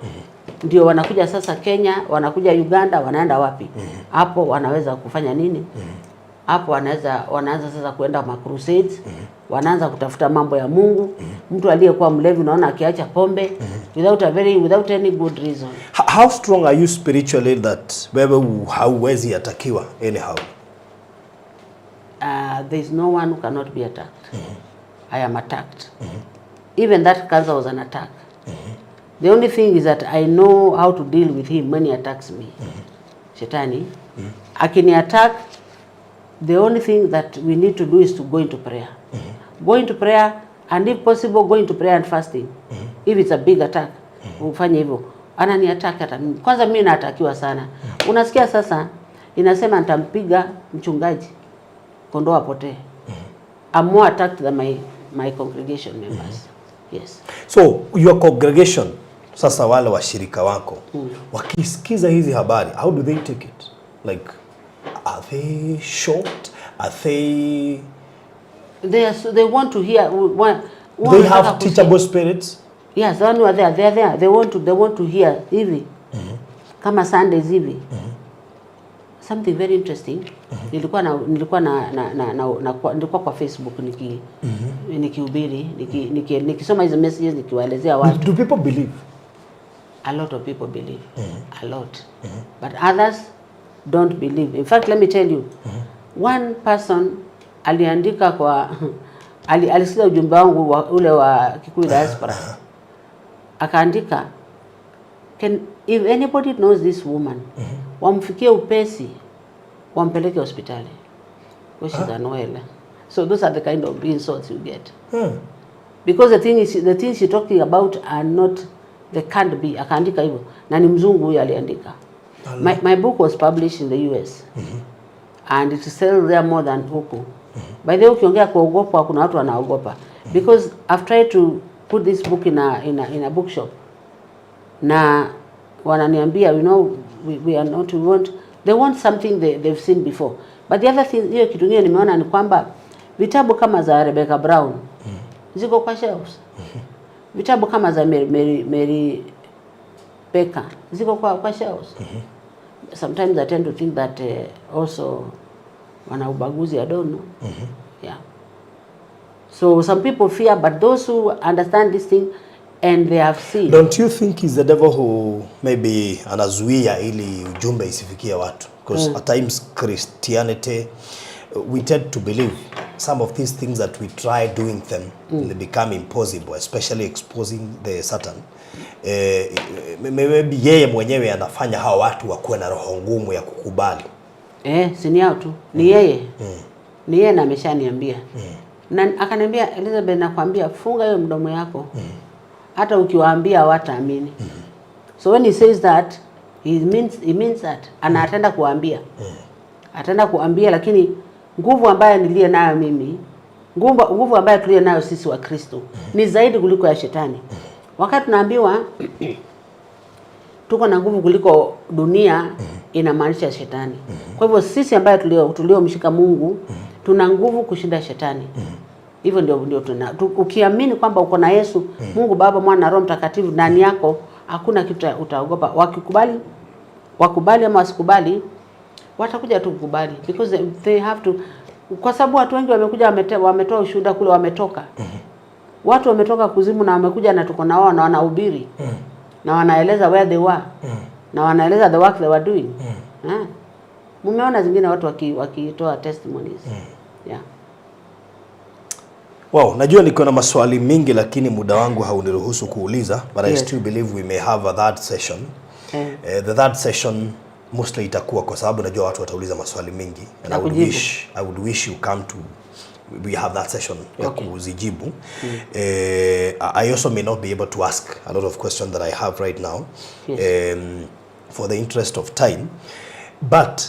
ndio wanakuja sasa Kenya, wanakuja Uganda, wanaenda wapi hapo, wanaweza kufanya nini? Hapo wanaanza sasa kuenda ma crusades, wanaanza kutafuta mambo ya Mungu. Mtu aliyekuwa mlevi unaona akiacha pombe without any good reason. How strong are you spiritually that wewe hauwezi attackiwa anyhow? There is no one who cannot be attacked. I am attacked. Even that cancer was an attack. The only thing is that I know how to deal with him when he attacks me. Shetani, akini attack, the only thing that we need to do is to go into prayer. Go into prayer and, if possible, go into prayer and fasting. If it's a big attack, ufanye hivyo. Anani attack hata mimi. Kwanza mimi naattackiwa sana. Unasikia sasa inasema nitampiga mchungaji kondoo apotee. I'm more attacked than my congregation members. Yes. So your congregation sasa, wale washirika wako wakisikiza hizi habari, how do they take it? Like, are they shocked? Are they They want to hear Do they have teachable spirits? Yes, the one who are there, they are there. They want to hear hivi. Kama Sundays hivi. Something very interesting. Nilikuwa na, na, na, na, na, kwa, nilikuwa kwa Facebook nikihubiri, nikisoma hizo messages, nikiwaelezea watu. Do people believe? A lot of people believe. A lot. But others don't believe. In fact, let me tell you, one person aliandika kwa alisikia ujumbe wangu ule wa Kikuyu diaspora. Akaandika, "Can if anybody knows this woman, wamfikie upesi, wampeleke hospitali. Because she's unwell." So those are the kind of insults you get. Because the thing is, the things you're talking about are not, they can't be. Akaandika hivyo na ni mzungu huyo aliandika. My book was published in the US and it sells there more than huku. By the way, ukiongea kuogopa, kuna watu wanaogopa because I've tried to put this book in a bookshop na wananiambia, we are not, we want, they want something they've seen before. But the other thing, hiyo kitu kingine nimeona ni kwamba vitabu kama za Rebecca Brown ziko kwa shelves, vitabu kama za Mary Baker ziko kwa shelves. Sometimes I tend to think that also wana ubaguzi. I don't know. Yeah, so some people fear, but those who understand this thing and they have seen. Don't you think it's the devil who maybe anazuia ili ujumbe isifikie watu? Because at times Christianity, we tend to believe some of these things that we try doing them, they become impossible, especially exposing the Satan. Maybe yeye mwenyewe anafanya hawa watu wakuwe na roho ngumu ya kukubali. Eh, si ni yao tu. Ni yeye. Ni yeye na ameshaniambia. Na akaniambia, "Elizabeth, nakwambia funga hiyo mdomo yako. Hata ukiwaambia hawataamini." So when he says that, he means that. Ana ataenda kuwaambia. Ataenda kuambia, lakini nguvu ambayo niliye nayo mimi, nguvu ambayo tuliyo nayo sisi wa Kristo ni zaidi kuliko ya shetani. Wakati tunaambiwa tuko na nguvu kuliko dunia, inamaanisha shetani. Kwa hivyo sisi ambayo tuliomshika Mungu tuna nguvu kushinda shetani. Hivyo ndio ukiamini kwamba uko na Yesu, Mungu Baba, Mwana na Roho Mtakatifu ndani yako, hakuna kitu utaogopa. Wakikubali wakubali ama wasikubali, watakuja tu kukubali because they have to, kwa sababu watu wengi wamekuja wametoa ushuhuda kule, wametoka watu wametoka kuzimu na wamekuja na tuko na wao na wanahubiri na wanaeleza where they were na wanaeleza the work they were doing. Ah. Mumeona zingine watu wakitoa testimonies. Yeah. Wow, najua niko na maswali mingi lakini muda wangu hauniruhusu kuuliza, but I still believe we may have a third session. The third session mostly itakuwa kwa sababu najua watu watauliza maswali mingi and Na I would kujibu. wish you come to we have that session ya kuzijibu. I also may not be able to ask a lot of questions that I have right now for the interest of time, but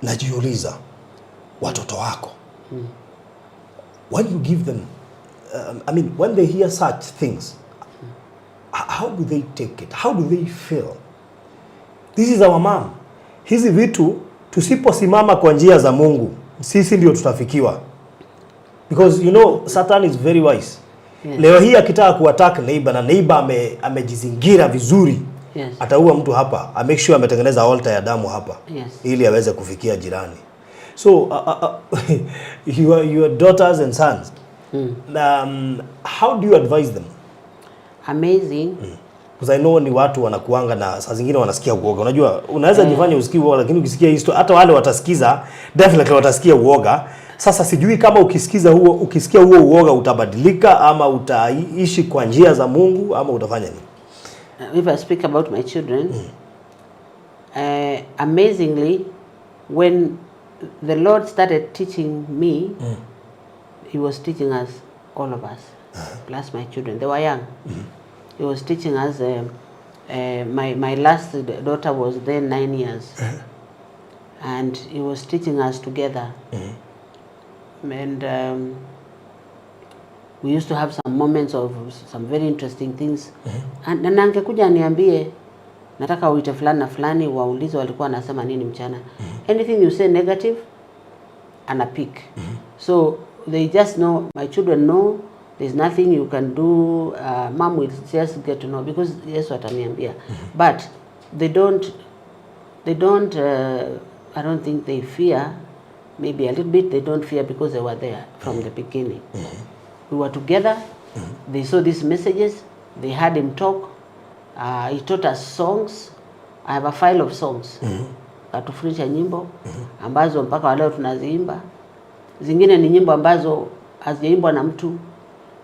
najiuliza, watoto wako, when you give them, I mean, when they hear such things, how do they take it? How do they feel? This is our mom. Hizi vitu tusiposimama kwa njia za Mungu, sisi ndio tutafikiwa, because you know Satan is very wise. Leo hii akitaka kuattack neighbor na neighbor amejizingira vizuri, ataua mtu hapa, a make sure ametengeneza altar ya damu hapa ili aweze kufikia jirani. So your daughters and sons, how do you advise them? Amazing. Because I know ni watu wanakuanga na saa zingine wanasikia uoga. Unajua unaweza jifanya usikii uoga, lakini ukisikia hii story, hata wale watasikiza, definitely watasikia uoga. Sasa sijui kama ukisikia huo uoga utabadilika ama utaishi kwa njia za Mungu ama utafanya nini? If I speak about my children, amazingly, when the Lord started teaching me, He was teaching us, all of us, plus my children. They were young. He was teaching us. My last daughter was then 9 years, and he was teaching us together. And we used to have some moments of some very interesting things. And na angekuja aniambie, "Nataka uite fulani na fulani, waulize walikuwa wanasema nini mchana." Anything you say negative, ana pick. So they just know, my children know there's nothing you can do. Mom will just get to know because Yesu ataniambia. But they don't, I don't think they fear. Maybe a little bit they don't fear because they were there from the beginning. We were together. They saw these messages. They heard him talk. He taught us songs. I have a file of songs. Katufundisha nyimbo ambazo mpaka wa leo tunaziimba. Zingine ni nyimbo ambazo hazijaimbwa na mtu,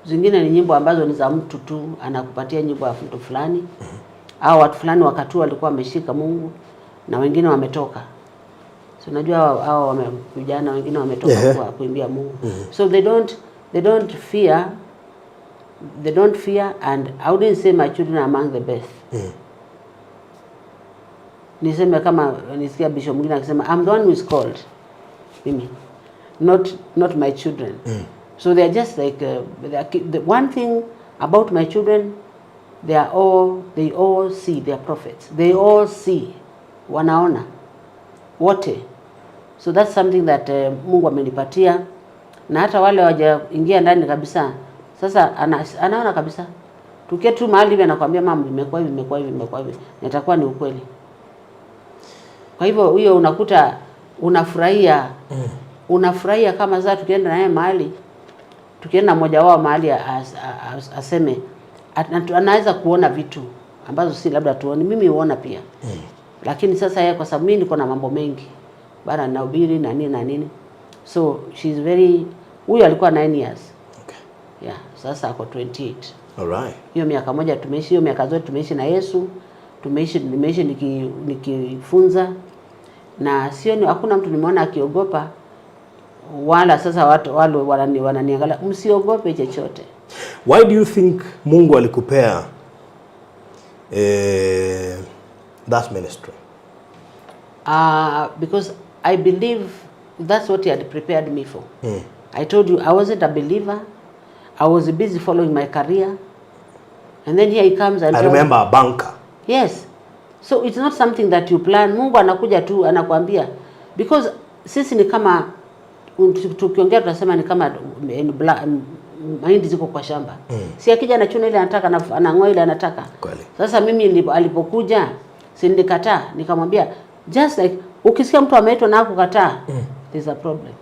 zingine ni nyimbo ambazo ni za mtu tu, anakupatia nyimbo ya mtu fulani au watu fulani wakati walikuwa wameshika Mungu na wengine wametoka. So unajua hao vijana wengine wametoka kwa kuimbia Mungu. So they don't fear, they don't fear, and I wouldn't say my children are among the best. Niseme kama nisikia bishop mwingine akisema, "I'm the one who is called." Mimi. Not my children. So they are just like the one thing about my children, they all see, they are prophets. They all see. Wanaona wote. So that's something that Mungu amenipatia, na hata wale hawajaingia ndani kabisa, sasa anaona kabisa. Tukiwa tu mahali hivi anakwambia, "Mama, imekuwa hivi, imekuwa hivi, imekuwa hivi," na itakuwa ni ukweli. Kwa hivyo hiyo unakuta unafurahia, unafurahia kama sasa tukienda naye mahali, tukienda mmoja wao mahali aseme anaweza kuona vitu ambazo si labda tuone, mimi huona pia, lakini sasa yeye, kwa sababu mimi niko na mambo mengi bana, nahubiri na nini na nini, so she's very, huyu alikuwa 9 years. Yeah, sasa ako 28. Hiyo miaka moja tumeishi, hiyo miaka zote tumeishi na Yesu, tumeishi nimeishi nikifunza na sio, hakuna mtu nimeona akiogopa, wala sasa watu wale wananiangalia, msiogope chochote. Why do you think Mungu alikupea that ministry? Because I believe that's what he had prepared me for. I told you I wasn't a believer. I was busy following my career. And then here he comes and I remember a banker. Yes. So it's not something that you plan. Mungu anakuja tu anakuambia, because sisi ni kama, tukiongea tunasema ni kama mahindi ziko kwa shamba. Si akija anachuna ile anataka, anang'oa ile anataka. Kweli. Sasa mimi alipokuja, si nilikataa, nikamwambia, just like ukisikia mtu ameitwa na kukataa, there's a problem.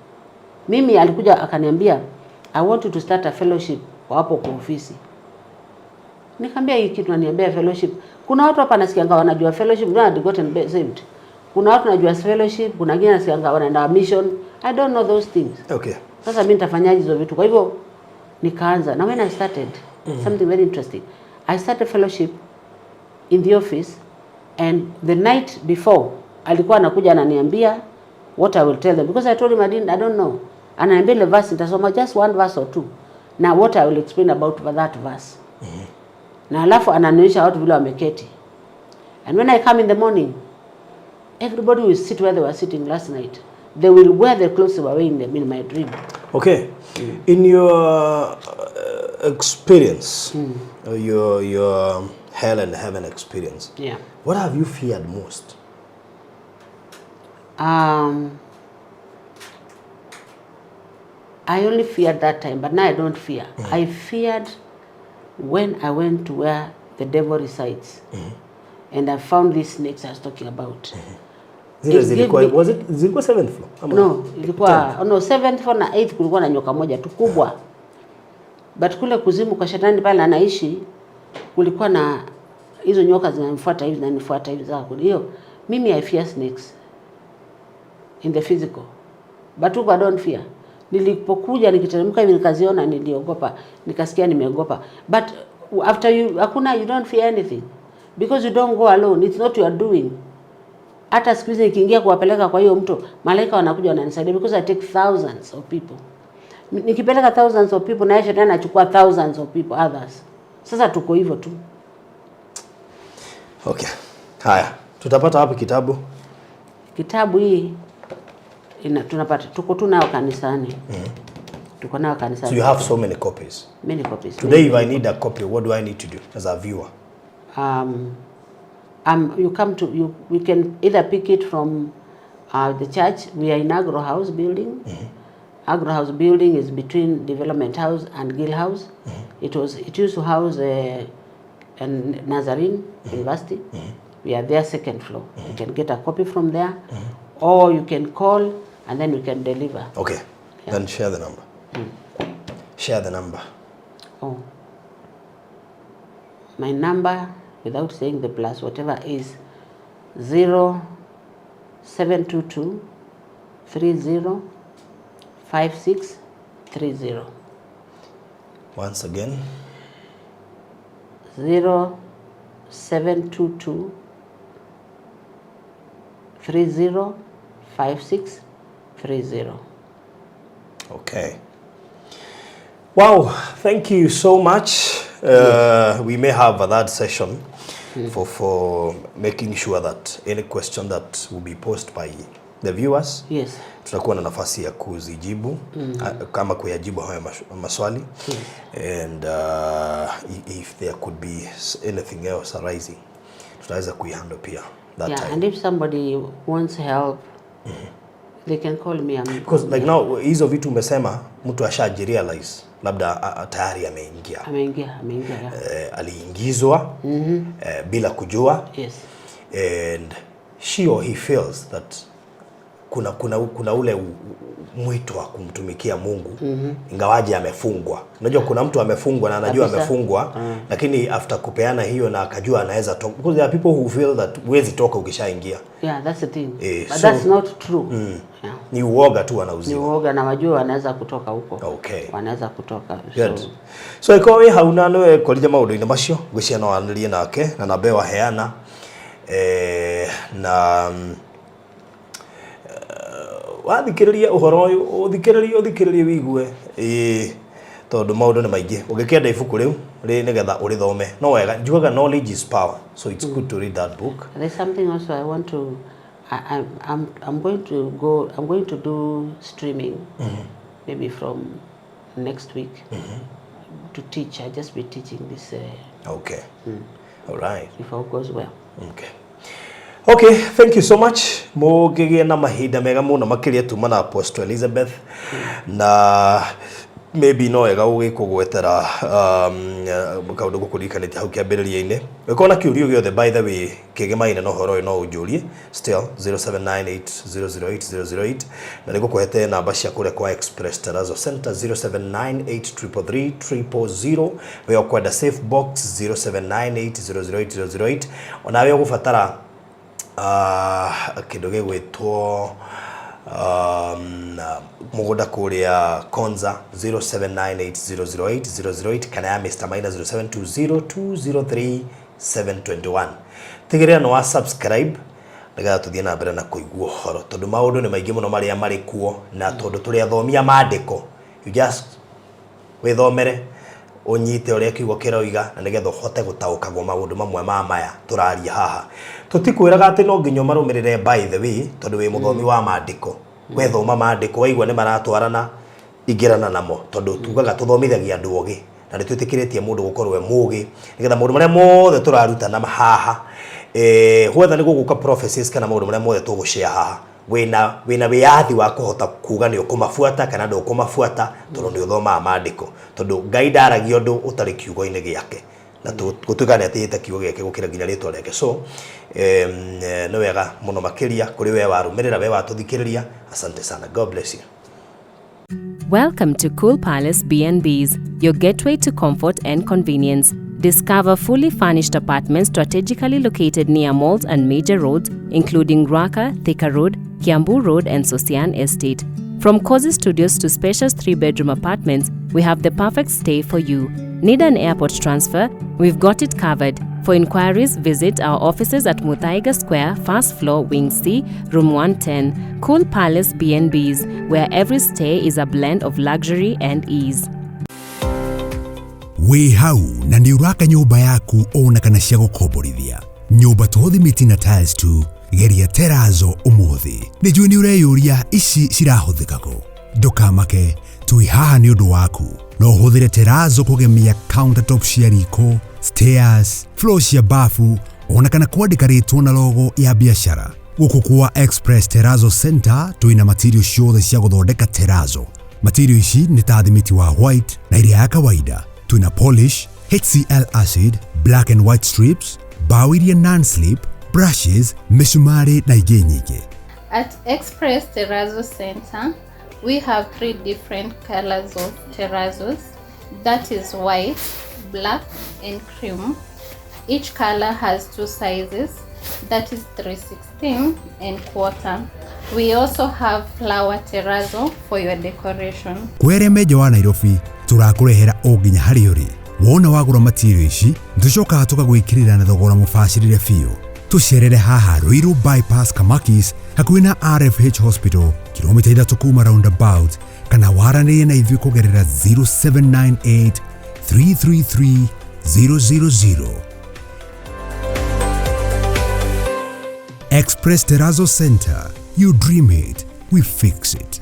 Mimi alikuja akaniambia, "I want you to start a fellowship kwa hapo kwa ofisi." Nikamwambia, "Hii kitu naniambia fellowship. Kuna watu hapa nasikianga wanajua fellowship, no, had gotten saved. Kuna watu najua fellowship, kuna wengine nasikianga wanaenda mission. I don't know those things. Sasa mimi nitafanyaje hizo vitu?" Kwa hivyo nikaanza. Na when I started, something very interesting. I started fellowship in the office, and the night before alikuwa anakuja ananiambia what I will tell them, because I told him I don't know. Ananiambia ile verse nitasoma, just one verse or two. Na what I will explain about that verse. Na alafu ananionyesha watu vile wameketi. And when I come in the morning, everybody will sit where they were sitting last night. They will wear the clothes they were wearing them in my dream. Okay. In your experience, your hell and heaven experience, what have you feared most? I only feared that time, but now I don't fear. I feared when I went to where the devil resides, and I found these snakes I was talking about. Zile It zilikuwa, gave me- was it, zilikuwa seventh floor? Ama- No, ilikuwa, no, seventh floor na eighth kulikuwa na nyoka moja tu kubwa. But kule kuzimu kwa shetani pale anaishi kulikuwa na hizo nyoka zinanifuata hivi, zinanifuata hivi za hiyo. Mimi I fear snakes in the physical. But huko I don't fear. Nilipokuja nikiteremka hivi nikaziona, niliogopa, nikasikia nimeogopa. But after you, hakuna, you don't fear anything because you don't go alone. It's not your doing. Hata siku hizi nikiingia kuwapeleka kwa hiyo mto, malaika wanakuja wananisaidia because I take thousands of people. Nikipeleka thousands of people, na yeye shetani anachukua thousands of people, others. Sasa tuko hivyo tu. Okay. Haya, tutapata wapi kitabu? Kitabu hii tunapata, tuko tu nayo kanisani. Tuko nayo kanisani. So you have so many copies. Many copies. Today if I need a copy, what do I need to do as a viewer? You come to you we can either pick it from the church. We are in Agro House building. Agro House building is between Development House and Gill House. It used to house a Nazarene University. We are there, second floor. You can get a copy from there, or you can call and then we can deliver. Okay. Then share the number. Share the number. Oh. My number, without saying the plus whatever, is 0722 30 5630. Once again. 0722 30 5630. Okay. Wow, thank you so much. We may have a third session for making sure that any question that will be posed by the viewers, tutakuwa na nafasi ya kuzijibu, kama kuyajibu hayo maswali, and if there could be anything else arising, tutaweza kuihandle pia that time. And if somebody wants help, they can call me. I'm, Because like now hizo vitu umesema, mtu ashajirealize labda tayari ameingia. Ameingia, ameingia, yeah. Aliingizwa bila kujua and she or he feels that kuna ule mwito wa kumtumikia Mungu, ingawaje amefungwa. Unajua kuna mtu amefungwa na anajua amefungwa, lakini after kupeana hiyo na akajua anaweza toka, because there are people who feel that huwezi toka ukishaingia. Yeah, that's the thing. But that's not true. Yeah. Ni uoga tu Ni wanauziwa. uoga na wajua wanaweza kutoka huko. Wanaweza kutoka. Good. So, So ĩkorwo wĩ hau na nĩwe korire maũndũ-inĩ macio, ngwĩciria no wanĩrie nake na namba ĩyo aheana, na wathikĩrĩria ũhoro ũyũ, ũthikĩrĩrie, ũthikĩrĩrie wĩigue, ĩĩ, tondũ maũndũ nĩ maingĩ. Ũngĩkĩenda ibuku rĩu rĩ nĩgetha ũrĩthome no wega, njugaga knowledge is power, so it's good to read that book. There's something also I want to I, I'm going to go I'm going to do streaming maybe from next week to teach. I just be teaching this Okay, all right. if all goes well. Okay, thank you so much. Mũngĩgĩe na mahinda mega mũno makĩria tuma na Apostle Elizabeth, na maybe no wega gũgĩkũgwetera kaũndũ gũkũririkanĩtie hau kĩambĩrĩria-inĩ. Ũngĩkorwo na kĩũria gĩothe, by the way, kĩgemaine na ũhoro ũyũ, no ũnjũrie still 0798008008, na nĩngũkũhete namba cia kũrĩa kwa Express Terrazzo Center, 0798333000. We ũkwenda safe box, 0798008008. Onawe ũgũbatara kĩndũ gĩgwĩtwo mũgũnda kũrĩa Konza, 0798008008, kana ya Mr. Maina, 0720203721. Tigĩrĩra nĩ wa subscribe nĩgetha tũthiĩ na mbere na kũigua ũhoro, tondũ maũndũ nĩ maingĩ mũno marĩa marĩ kuo, na tondũ tũrĩ athomi a maandĩko, you just wĩthomere ũnyite ũrĩa kiugo kĩroiga na nĩgetha ũhote gũtaũkagwo maũndũ mamwe ma maya tũraria haha. Tũtikwĩraga atĩ no nginya ũmarũmĩrĩre, by the way, tondũ wĩ mũthomi wa maandĩko, wethoma maandĩko waigua nĩ maratwarana, ingĩrana namo, tondũ tugaga tũthomithagia andũ ogĩ na nĩ twĩtĩkĩrĩtie mũndũ gũkorwo e mũgĩ nĩgetha maũndũ marĩa mothe tũrarutana haha, whether nĩ gũgũka prophecies kana maũndũ marĩa mothe tũgũshare haha, wĩna wĩyathi wa kũhota kuga nĩ ũkũmabuata kana ndũkũmabuata, tondũ nĩ ũthomaga maandĩko, tondũ Ngai ndaragia ũndũ ũtarĩ kiugo-inĩ gĩake. Na gũtuĩka nĩ atĩĩte kiugo gĩake gũkĩra nginya rĩtwa rĩake. So nĩ wega mũno makĩria kũrĩ we warũmĩrĩra, we watũthikĩrĩria. Asante sana, God bless you. Welcome to Cool Palace B&Bs, your gateway to comfort and convenience. Discover fully furnished apartments strategically located near malls and major roads, including Ruaka, Thika Road, Kiambu Road, and Sosian Estate. From cozy studios to spacious 3-bedroom apartments, we have the perfect stay for you. Need an airport transfer? We've got it covered. For inquiries, visit our offices at Muthaiga Square, first floor, Wing C, Room 110. Cool Palace B&Bs, where every stay is a blend of luxury and ease. Wĩ hau na nĩ ũraka nyũmba yaku ona kana cia gũkomborithia, nyũmba to thimiti na tiles tu, geria terazo ũmũthĩ. Nĩ njũĩ nĩ ũreyũria ici cirahũthĩka kũ. Ndũkamake, twĩ haha nĩ ũndũ waku. No ũhũthĩre terazo kũgemia countertop cia riko, stairs, floor cia bafu ona kana kwandĩka rĩtwa na logo ya biacara. Gũkũ kwa Express Terrazzo Center twĩna material ciothe cia gũthondeka terazo. Material ici nĩ ta thimiti wa white na iria ya kawaida. Twĩna polish, HCl acid, black and white strips, bao iria non-slip, brushes, mĩcumarĩ na ingĩ nyingĩ. At Express Terrazzo Center, we have three different colors of terrazos, that is white, black, and cream. Each color has two sizes, that is 3/16 and quarter. We also have flower terrazzo for your decoration. Kwĩ arĩa me nja wa Nairobi, tũrakũrehera o nginya harĩa ũrĩ. Wona wagũra material ici, tũcokaga tũkagwĩkĩrĩra na thogora mũbacĩrĩre biũ. Tũcerere haha Ruiru Bypass, Kamakis, hakuhĩ na RFH Hospital, kilomita 3 kuma roundabout, kana waranĩrie na ithuĩ kũgerera 0798 333 000. Express Terrazzo Center. You dream it, we fix it.